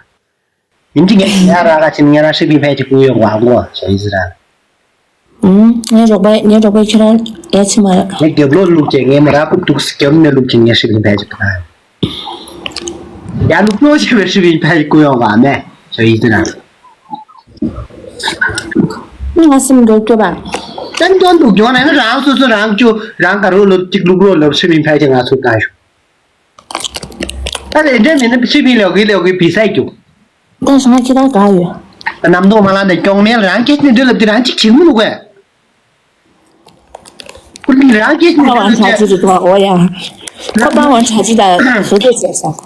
ཡིན་གྱི་ངས་ཡ་ར་ར་ཕྱི་ཉིན་ང་ར་ཧྲི་པིན་ཕལ་གྱི་ཀུ་ཡོད་ཀོ་ཨ་ཀོ་ཞོ་ཡི་ཟེར་ར། ཨུམ། ངའི་རོགས་པ་ངའི་རོགས་པ་ཁྱེད་རང་ཡ་ཆི་མ་ར། ངས་རྒྱབ་ལོག་བླུགས་ཀྱི་ངས་མ་ར་ཀུ་འདུག་རྒྱབ་ནས་བླུགས་ཀྱི་ངས་ཧྲི་པིན་ཕལ་གྱི་ཕ། ཡ་ལུག་ལོ་ཞེས་པའི་ཧྲི་པིན་ཕལ་གྱི་ཀུ་ཡོད་ཀོ་ཨ་མེ་ཞོ་ཡི་ཟེར་ར། ནི་ང་སེམས་འགྲོ་སྐྱོ་བ། ཏན་ཏན་འདུག་ཀྱང་ན་ནི་རང་སོ་སོ་རང་སྐྱོ་རང་ག་རུ་ལོ་གཅིག་ལུག་རོ་ལབ་ཧྲི་པིན་ཕལ་གྱི་ང་ཚོ་ད་ཞུ། ད་ལས་འབྲས་མིན་ན་ཧྲི་པིན་ལོག་གི་ལོག་གི་བི་སའི་རྒྱུ། ད་ཞང་ཁྱི་ད་ག་ཡོད། གནམ་ཐོག་མ་ལ་ནས་སྐྱོང་མེད་རང་སྐད་ནི་འདི་ལ་འདི་རང་གཅིག་བྱེད་མི་འདུག་གས། ཁོ་ལི་རང་སྐད་ནི་ཁ་པར་ཝང་ཆ་ཅི་རེད་དོ་འོ་ཡ། ཁ་པར་ཝང་ཆ་ཅི་ད་བཟོ་དེ་བྱས་སོང་།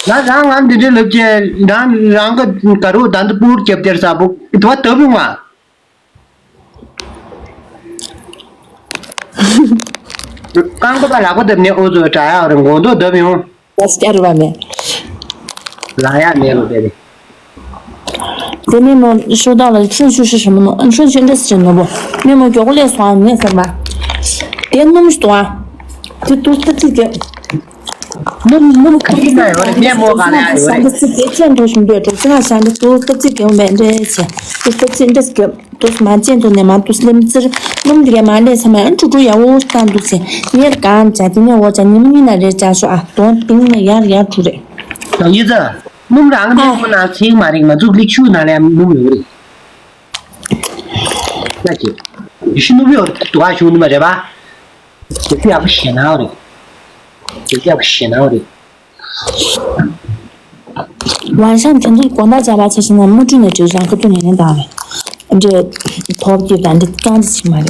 ང་རང་ང་འདི་འདྲའི་ལབ་ཀྱི་རང་རང་གི་དགའ་རོགས་ད་འདི་པུར་རྒྱབ་དེར་ས་པོ་དུ་བ་ལྟ་བུ་མ། རྐང་པ་དང་ལག་པ་བརྡབ་ནས་ཨོ་ཙོ་དྲག་ཡག་རེད་མགོ་ཐོག་བརྡབ་ཡོང་། ཡ་སྐྱ་རུ་བ་མེད། ལ་ཡག་མེད་རུ་བས། དེ་ནས་མོ་ཤོ་དག་ལ་ཆུ་ཆུ་ཤི་ཤི་མོ་ནོ་ཆུ་ཆུ་འདྲ་སི་ནོ་བོ་ནས་མོ་མགྱོགས་ལས་སོང་ནས་ཟེར་མ། དེ་སྣུམ་ཞིག་དང་། དེ་ཏུ་ཏི་ཏི་གེ། སྣུམ་སྣུམ་ག་ཡིན་ན་ཡོད་རེད་སྣེ་མོ་ག་ལ་ཡོད་རེད། དེ་ཅན་དུ་ཞུམ་པའི་གྲོགས་ཚེ་ང་ཤ་འདི་ཏུ་ཏི་ཏི་གེ་བོ་མེད་འདྲ་ཆེ། ཏུ་ཏི་ཏི་འདྲ་སི་གེ། དུས་མ་ཅན་དུ་ནས་མ་དུས་ལེམ་ཙིར་སྣུམ་དེ་གས་མ་ལས་ས་མ་ཨན་ཀྲུ་ཀྲུ་ཡ་འོ་ཏང་འདུག་ཚེ་ཉེར་གང་བྱ་དེ་ནས་འོ་བྱ་ཉི་མ་གཉིས་ན་རེ་བྱ་ཤོ་ཨ་དོན་དེང་ནས་ཡར་ཡར་འགྲུ་རེད། ལགས་ཡི་ཙི། སྣུམ་རང་གི་ཨ། སྣུམ་ནང་ཚིག་མ་རིག་མ་འཛུགས་ལིག་ཆུ་ནང་ལ་ཡང་སྣུམ་ཡོད་རེད། ལགས་ཀྱི། ཡི་ཤུ་སྣུམ་ཡོད་རེད་དུ་བ་ཤུ་སྣུམ་རེད་པ། དེ་ཚོ་ཡག་པོ་ཞེ་ནའོ་རེད། དེ་ཚོ་ཡག་པོ་ཞེ་ནའོ་རེད། ཝང་ཤང་དེ་ཚོ་དགོང་དག་བྱ་བ་ཆེ་ཤིང་ན་མུ་ཁྲུ་ནས་བྲིས་རང་ཁ་ཐུག་ནས་ནས་དང་རེད། འདྲེ་ཐོབ་ཀྱི་དང་འདྲེ་རྐྱང་དེ་ཆིག་མ་རེད།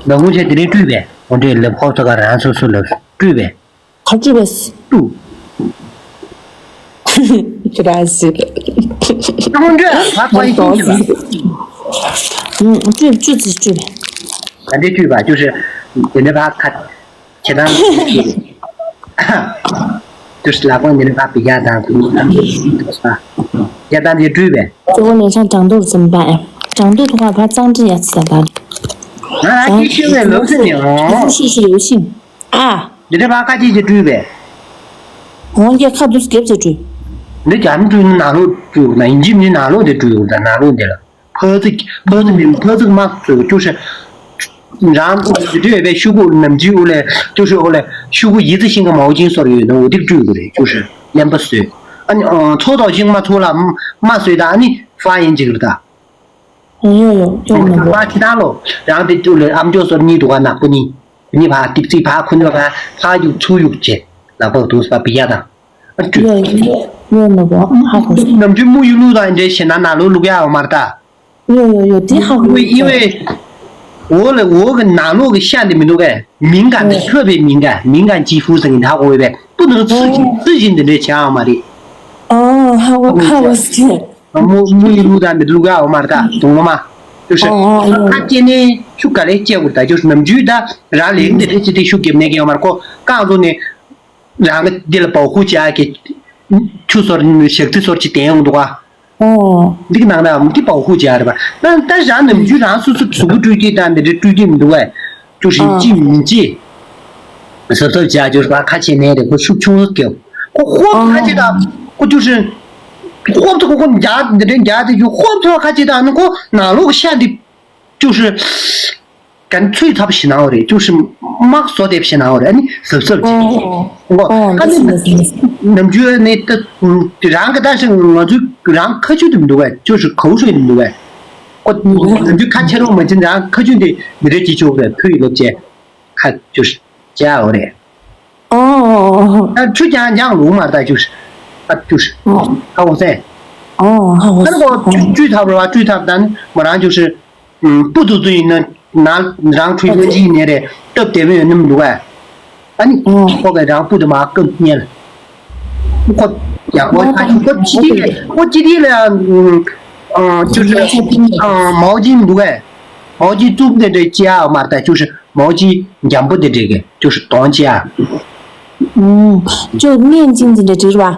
ནང་ཁུལ་ཆེ་དེ་རིང་བཀྲུས་པས་འོ་འདྲེ་ལབ་ཁོག་ཚོ་ག་རང་སོ་སོ་ལབ་བཀྲུས་པས། ག་བཀྲུས་པས། བཀྲུ། ཁྱེད་རང་ཟེར། ཀྲུང་འདྲེ་ཧ་གོ་ཡི་ཤིང་གི་པ། བཀྲུས་བཀྲུས་ཚེ་བཀྲུས་པས། ད་འདྲེ་བཀྲུས་པ་བཀྲུས་ཤིང་དེ་འདྲེ་ཕ་ཁ། ཁྱེད་རང་ལ་ཞུ་གི་རེད། 就是老公你的爸比较大，比较大，也当你追呗。 结果脸上长痘怎么办呀？长痘的话，把它张着牙齿打打。 ང་ལ་ཅི་ཤེས་པའི་ལབ་ཟིན་ནས་ཨང་། 是是是油性啊。 འདི་འདྲ་བ་ཁ་ཅིག་ཅིག་བཀྲུས་པས། འོང་རྒྱལ་ཁ་དུས་སྐེབས་ཅིག་བཀྲུས། འདི་རྒྱ་མི་བཀྲུས་ནང་ལོགས་བཀྲུས་ན་ཡིན་གཅིག་མིན་ནང་ལོགས་འདི་བཀྲུས་ཡོང་ད་ནང་ལོགས་འདི་ལ། ཕར་ཚིག་ཕར་ཚིག་མིན་ཕར་ཚིག་དམག་ཚོས་བཀྲུ་ཤ། རང་འདི་འདྲ་ཡོད་པའི་ཤུ་གུ་ནམ་རྒྱུན་འུ་ལས་བཀྲུ་ཤ་འུ་ལས་ཤུ་གུ་ཡི་ཙི་ཤིང་གི་མའོ་ཅིན་སོར་ཡོད་ནོ་འུ་དེ་བཀྲུས་དགོས་རེད་བཀྲུ་ཤ་ལེན་པ་བཟོས། ཨ་ནི་ཚོ་དོག་ཤིང་མ་ཚོ་ལ་མ་བཟོས་ད་ཨ་ནི་ཧྥ་ཡིན་ཅིག་རེད་ད། ཡོ་ཡོ་ཡོ་ནོ་བ། ཁྱི་དང་ལོ། རང་དེ་ཅུ་ལེ་ཨམ་ཅོག་སོར་གཉིས་འདུག་ག་ནག་པོ་གཉིས། གཉིས་ཕ་ཏིག་ཙིག་ཕ་ཁུ་ནོ་ཕ་ཕ་ཡུག་ཚུ་ཡུག་ཅེ། ལག་པ་དུ་སྤ་པི་ཡ་དང་། ཨ་ཅུ། ཡོ་ཡོ་ཡོ་ནོ་བ་ཧ་གོ་སོང་། ནམ་རྒྱུན་མུ་ཡུ་ལུ་དང་འདྲེ་ཞེ་ན་ན་ལོ་ལུག་ཡ་འོ་མར་ད། ཡོ་ཡོ་ཡོ་དེ་ཧ་གོ་སོང་། ཨི་ཝེ། འོ་ལ་འོ་གི་ནང་ལོག་གི་ཤ་འདི་མི་འདུག་གས། མིང་ག་འདི་ཐོད་པའི་མིང་ག་མིང་ག་ཅི་ཧྥུ་ཟེར་གི་འདི་ཧ་གོ་བས་པུ་ནང་ཚུ་བཞིན་ཚུ་བཞིན་འདི་འདྲས་བྱ་འོ་མ་རེད། ཨོ་ཧ་གོ་ཧ་གོ་སོང་། 木木一路的那个路啊，我们的懂了吗？就是哦哦有。他今天去搞了一结果的，就是那么久的，然后领的这些的修给那个嘛，过告诉你，然后的了保护家给去说你学的说去点用的话，哦。这个能的，我们的保护家的吧？那但是俺那么久，然后是是是不注意的，那这注意的对，就是进进。 གཟབ་གཟབ་བྱས་ཀྱི་ཡོད་རེད་པ། ཁ་ཕྱེ་ནས་རེད། ཁོ་ཤུགས་ཆུང་ངུ་སྐྱེ། ཁོ་ཧོབ་ཁ་ཕྱེ་དང་ཁོ་ཅུ་ཧྲི། ཧོབ་ཏུ་ཁོ་ཁོ་རྒྱག་འདི་འདྲའི་རྒྱག་དེ་ཅུ་ཧོབ་ཐོག་ཁ་ཕྱེ་དང་ནི་ཁོ་ནང་ལོགས་ཤ་འདི་ཅུ་ཧྲི། གན་ཚུད་ཐབས་ཤེས་ནའོ་རེད། ཅུ་ཧྲི་དམག་བཟོ་དེབ་ཤེས་ནའོ་རེད། ཨ་ནི་གཟབ་གཟབ་བྱས། ཨོ་ཨོ་ཨོ་ཨ་ནི་ནམ་རྒྱུན་ནི་ད་རང་གི་ད་ཤི་ང་ཚོའི་རང་ཁ་ཆུ་དེ་མི་འདུག་གས། ཅུ་ཧྲི་གའུ་ཧྲི་དེ་མི་འདུག་གས། ཁོ་ནམ་རྒྱུན་ཁ་ཕྱེ་རོགས་མ་བྱེད། རང་ཁ་ཆུ་དེ་མི་རེད་ཅེས་ཆོག་གས། ཕུ་ཡི་ལོ་བྱས། ཁ་ཅུ་ཧྲི། བྱ་འོ་རེད། ཨོ། ཨ་ཆུ་རྐྱང་རྐྱང་ལུག་མ་ལྟ་ཅུ་ཧྲི། ཨ་ཅུ་ཧྲི། ཨོ། ཧ་གོ་སེ། ཨོ་ཧ་གོ་སེ། ཨ་ནི་ཁོ་ཅུ་ཅུ་ཐབ་ར་བ་ཅུ་ཐབ་དང་མོ་རང་ཅུ་ཧྲི། པུ་ཏུ་ཏུ་ཡིན་ན་ན་རང་ཁྲུས་ལོན་གྱི་ཡིན་ནའི་རེད། སྟབས་བདེ་པོ་ཡོད་ནི་མི་འདུག་གས། ཨ་ནི་ཁོ་གས་རང་པུ་དུ་མ་སྐབས་ཉལ། ཁོ་ཡག་པོ་ཁ་ཅིག་ཁོ་ཅི་དེ་ལས་ཁོ་ཅི་དེ་ལས་ཨ་ཅུ་ཧྲི། ཨ་མའོ་ཅིན་འདུག་གས། མའོ་ཅིན་བཙུགས་དེ་འདྲ་ཅི་ཨ་མ་ལྟ་ཅུ་ཧྲི། མའོ་ཅིན་འཇམ་པོ་དེ་འདྲས་ཀྱི་ཅུ་ཧྲི་གདོང་ཅི་ཨ། ཨུམ། ཅོ་སྨན་ཅིན་ཅིན་དེ་འདྲས་རེད་པ།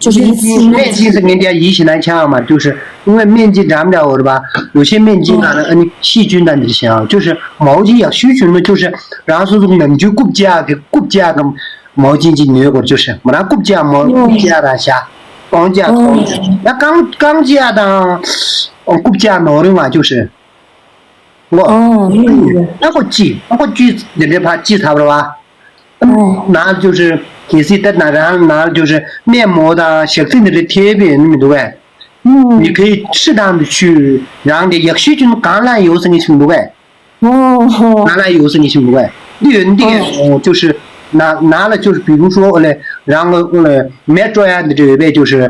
ཅུ་ཧྲི་ཡིན་སྨན་ཅིན་སི་ངན་དེ་ཡིད་ཤེས་ན་ཆ་ཨ་མ་ཅུ་ཧྲི། སྔོན་སྨན་ཅིན་འགྲམ་འདྲ་འོ་རེད་པ། ཡོ་ཆེ་སྨན་ཅིན་ནང་ལ་ཨ་ནི་ཤི་ཅུན་དང་འདིར་ཤི་ཨ་ཅུ་ཧྲི། མའོ་ཅིན་ཡག་ཤོས་ཅུ་ནོ་ཅུ་ཧྲི། རང་སོ་སོ་ནམ་རྒྱུན་རྐུབ་ཅི་ཨ་གི་རྐུབ་ཅི་ཨ་གི་མའོ་ཅིན་ཅིན་ཉོས་གོ་ཅུ་ཧྲི། མོ་རང་རྐུབ་ཅི་ཨ་མོ་རྐུབ་ཅི་ཨ་ར་ཤ། གདོང་ཅི་ཨ་གདོང་ཅི་ཨ། ཡ་རྐང་རྐང་ཅི་ཨ་དང་རྐུབ་ཅི་ཨ་ནོར་རིང་བ་ཅུ་ཧྲི། ངོ་། ཨོ་ཨོ་ཨོ། ཨ་ཁོ་ཅི་ཨ་ཁོ་ཅི་འདི་འདྲའི་ཕར་ཅི་ཐབ་ར་བ། ཨོ། ནང་ཅུ་ཧྲི། གལ་སྲིད་ད་ན་རང་ནང་ཅུ་ཧྲི་སྨན་མོ་དང་ཞག་ཚི་འདི་འདྲའི་ཐེབས་པའི་ནི་མི་འདུག་གས། ཨོ། མི་ཁའི་ཁྲི་དང་དུ་ཆུ་རང་གི་ཡག་ཤོས་ཅུ་ནི་གང་ལ་ཡོད་ཟེར་ངེས་ཤིག་མི་འདུག་གས། ཨོ་ཨོ། གང་ལ་ཡོད་ཟེར་ངེས་ཤིག་མི་འདུག་གས། འདི་ཡོད་འདི་ཡོད་ཨོ་ཅུ་ཧྲི། ན་ནང་ལ་ཅུ་ཧྲི་བི་བུ་ཧྲོ་ལས་རང་གི་ཨོ་ལས་མེ་སྤྲོ་ཡ་འདི་འདྲ་ཡོད་པས་ཅུ་ཧྲི།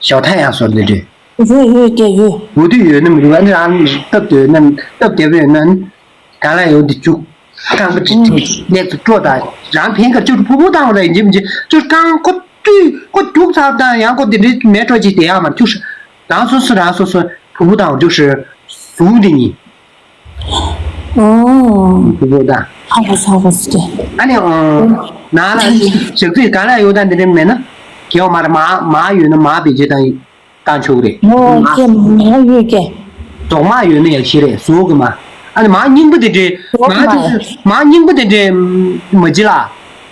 ཞའོ་ཐང་ཡང་སོར་འདི་འདྲས། ཡོད་ཡོད་ཀྱི་ཡོད། འོ་དུས་ཡོད་ན་མི་འདུག་ཨ་ནི་རང་སྟབས་བདེ་ན་སྟབས་བདེ་པོ་ཡོད་ན་ནི་གང་ལ་ཡོད་འདི་བཅུག་རྐང་པ་ཅིག་ཅིག་ལེགས་སུ་སྤྲོ་དང་རང་ཕན་ཁར་ཅིག་ཕུ་བོ་བཏང་བ་རེད་འཇིམ་འཇིམ་ཅིག་རྐང་ཁོ་བཏུས་ཁོ་རྒྱུག་ཚར་དང་ཡང་ཁོ་འདི་འདྲས་མེ་སྤྲོ་ཅིག་དེ་ཡང་མ་བཅུག་རང་སོ་སོ་རང་སོ་སོ་ཕུ་བོ་བཏང་བ་བཅུག་ཟུག་འདི་ཉིད། ཨོ། ཕུ་བོ་དང་། ཧ་གོ་ཧ་གོ་སི་ཏེ། ཨ་ནི་ཨོ། ནང་ལ་ཞག་ཚི་ག་ལ་ཡོད་དང་འདི་འདྲ་མེད་ན། གེ་བ་མར་མ་མ་ཡོད་ན་མ་བེད་སྤྱོད་དང་བཏང་ཆོག་རེད། ཨོ་ཀེ་མ་ཡོད་ཀེ། རྫོགས་མ་ཡོད་ན་ཡག་ཤི་རེད་ཟོག་གི་མ། ཨ་ནི་མ་རྙིང་པ་དེ་འདྲས་མ་རྫོགས་མ་ཅིག་ཡོད། མ་རྙིང་པ་དེ་འདྲས་མ་ཅི་ལ།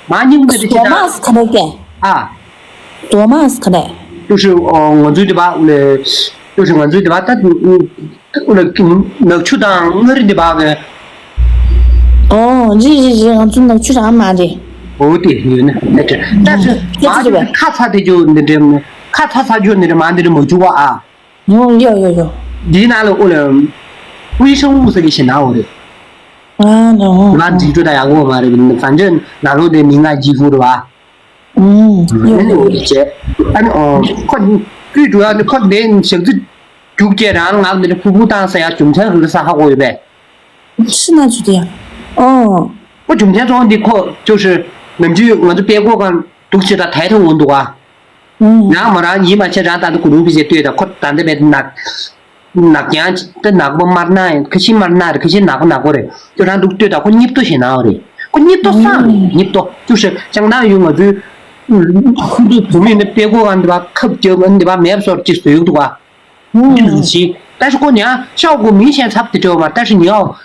མ་རྙིང་པ་དེ་འདྲས་ཅི་རྫོགས་མ་ད། སི་ཁ་རེད་ཀེ། ཨ། རྫོགས་མ་སི་ཁ་རེད། ཅུ་ཧྲི་ཨོ་ང་ཚོའི་དེ་བ་ལས་ཅུ་ཧྲི་ང་ཚོའི་དེ་བ་ད་ལ་ནག་ཆུ་དང་མངའ་རིས་དེ་བ་གི། ཨོ་རི་རི་རི་ང་ཚོ་ནག་ཆུ་རང་མ་རེད། འོ་དེ་ཡོད་ན་ད་ད་ད་ད་ད་ཁ་ཚ་དེ་ཅོ་འདི་འདྲ་ཁ་ཚ་ཚ་ཅོ་འདི་འདྲ་མ་འདི་འདྲ་མ་བྱུག་བ་ཨ། ཡོ་ཡོ་ཡོ་ཡོ། འདི་ནང་ལ་ཨོ་ལ་དབུས་ཤང་དབུ་ས་གི་ཞེ་ན་འོ་རེད། ཨ་ནོ། ང་འཇིགས་སྤྲོ་ད་ཡག་པོ་མ་རེད། ཟན་ཅན་ནང་ལོ་དེ་མི་ང་འཇིགས་ཧུ་རེད་བ། ཨུམ། ཨ་ནི་འོ་རེད་བྱས། ཨ་ནི་ཨོ་ཁོ་དཀྲུས་འགྲོ་ཡ་ནི་ཁོ་དེ་ཞག་རྩི་རྒྱུག་བྱས་རང་ང་འདི་ཕུ་བུ་བཏང་ས་ཡ་རྒྱུ་མཚན་རེད་ས་ཧ་གོ་ཡོད་པས། ཤི་ན་ཆུ་དེ་ཡ། ཨོ། ཁོ་རྒྱུ་མཚན་ཚོགས་འདི་ཁོ་ཅོ་ཧྲི་ནམ་རྒྱུན་ང་ཚོ་པད་ཀོ་གང་འདུག་ཅེས་ད་ཐའི་ཐུང་འོང་འདུག་ཨ། ཨུམ། ཡང་མོ་རང་ཡིན་མ་ཆེ་རང་ད་འདི་གུ་རུ་བི་ཟེ་ལྟོས་ད་ཁོ་ད་འདི་མེད་ནག་ནག་ཡང་ད་ནག་པོ་དམར་ནག་ཡང་ཁ་ཤས་དམར་ནག་རེད། ཁ་ཤས་ནག་པོ་ནག་པོ་རེད། ཁྱོད་རང་འདུག་ལྟོས་ད་ཁོ་སྙིབ་ཏོ་ཞེ་ནའོ་རེད། ཁོ་སྙིབ་ཏོ་སང་རེད། སྙིབ་ཏོ་ཅུ་ཧྲི་ཅང་ནའོ་ཡོད་ང་ཚོའི་ ཁོ་ཚོ་བུ་མོ་ནི་དཔེ་ཁོ་གང་འདི་བ་ཁབ་རྒྱབ་འདི་བ་མེབ་སོར་ཅིག་བཟོས་འདུག་བ། འདི་ནང་བཞིན་但是ཁོ་ཉ་ཤའོ་གོ་明显差不多嘛，但是你要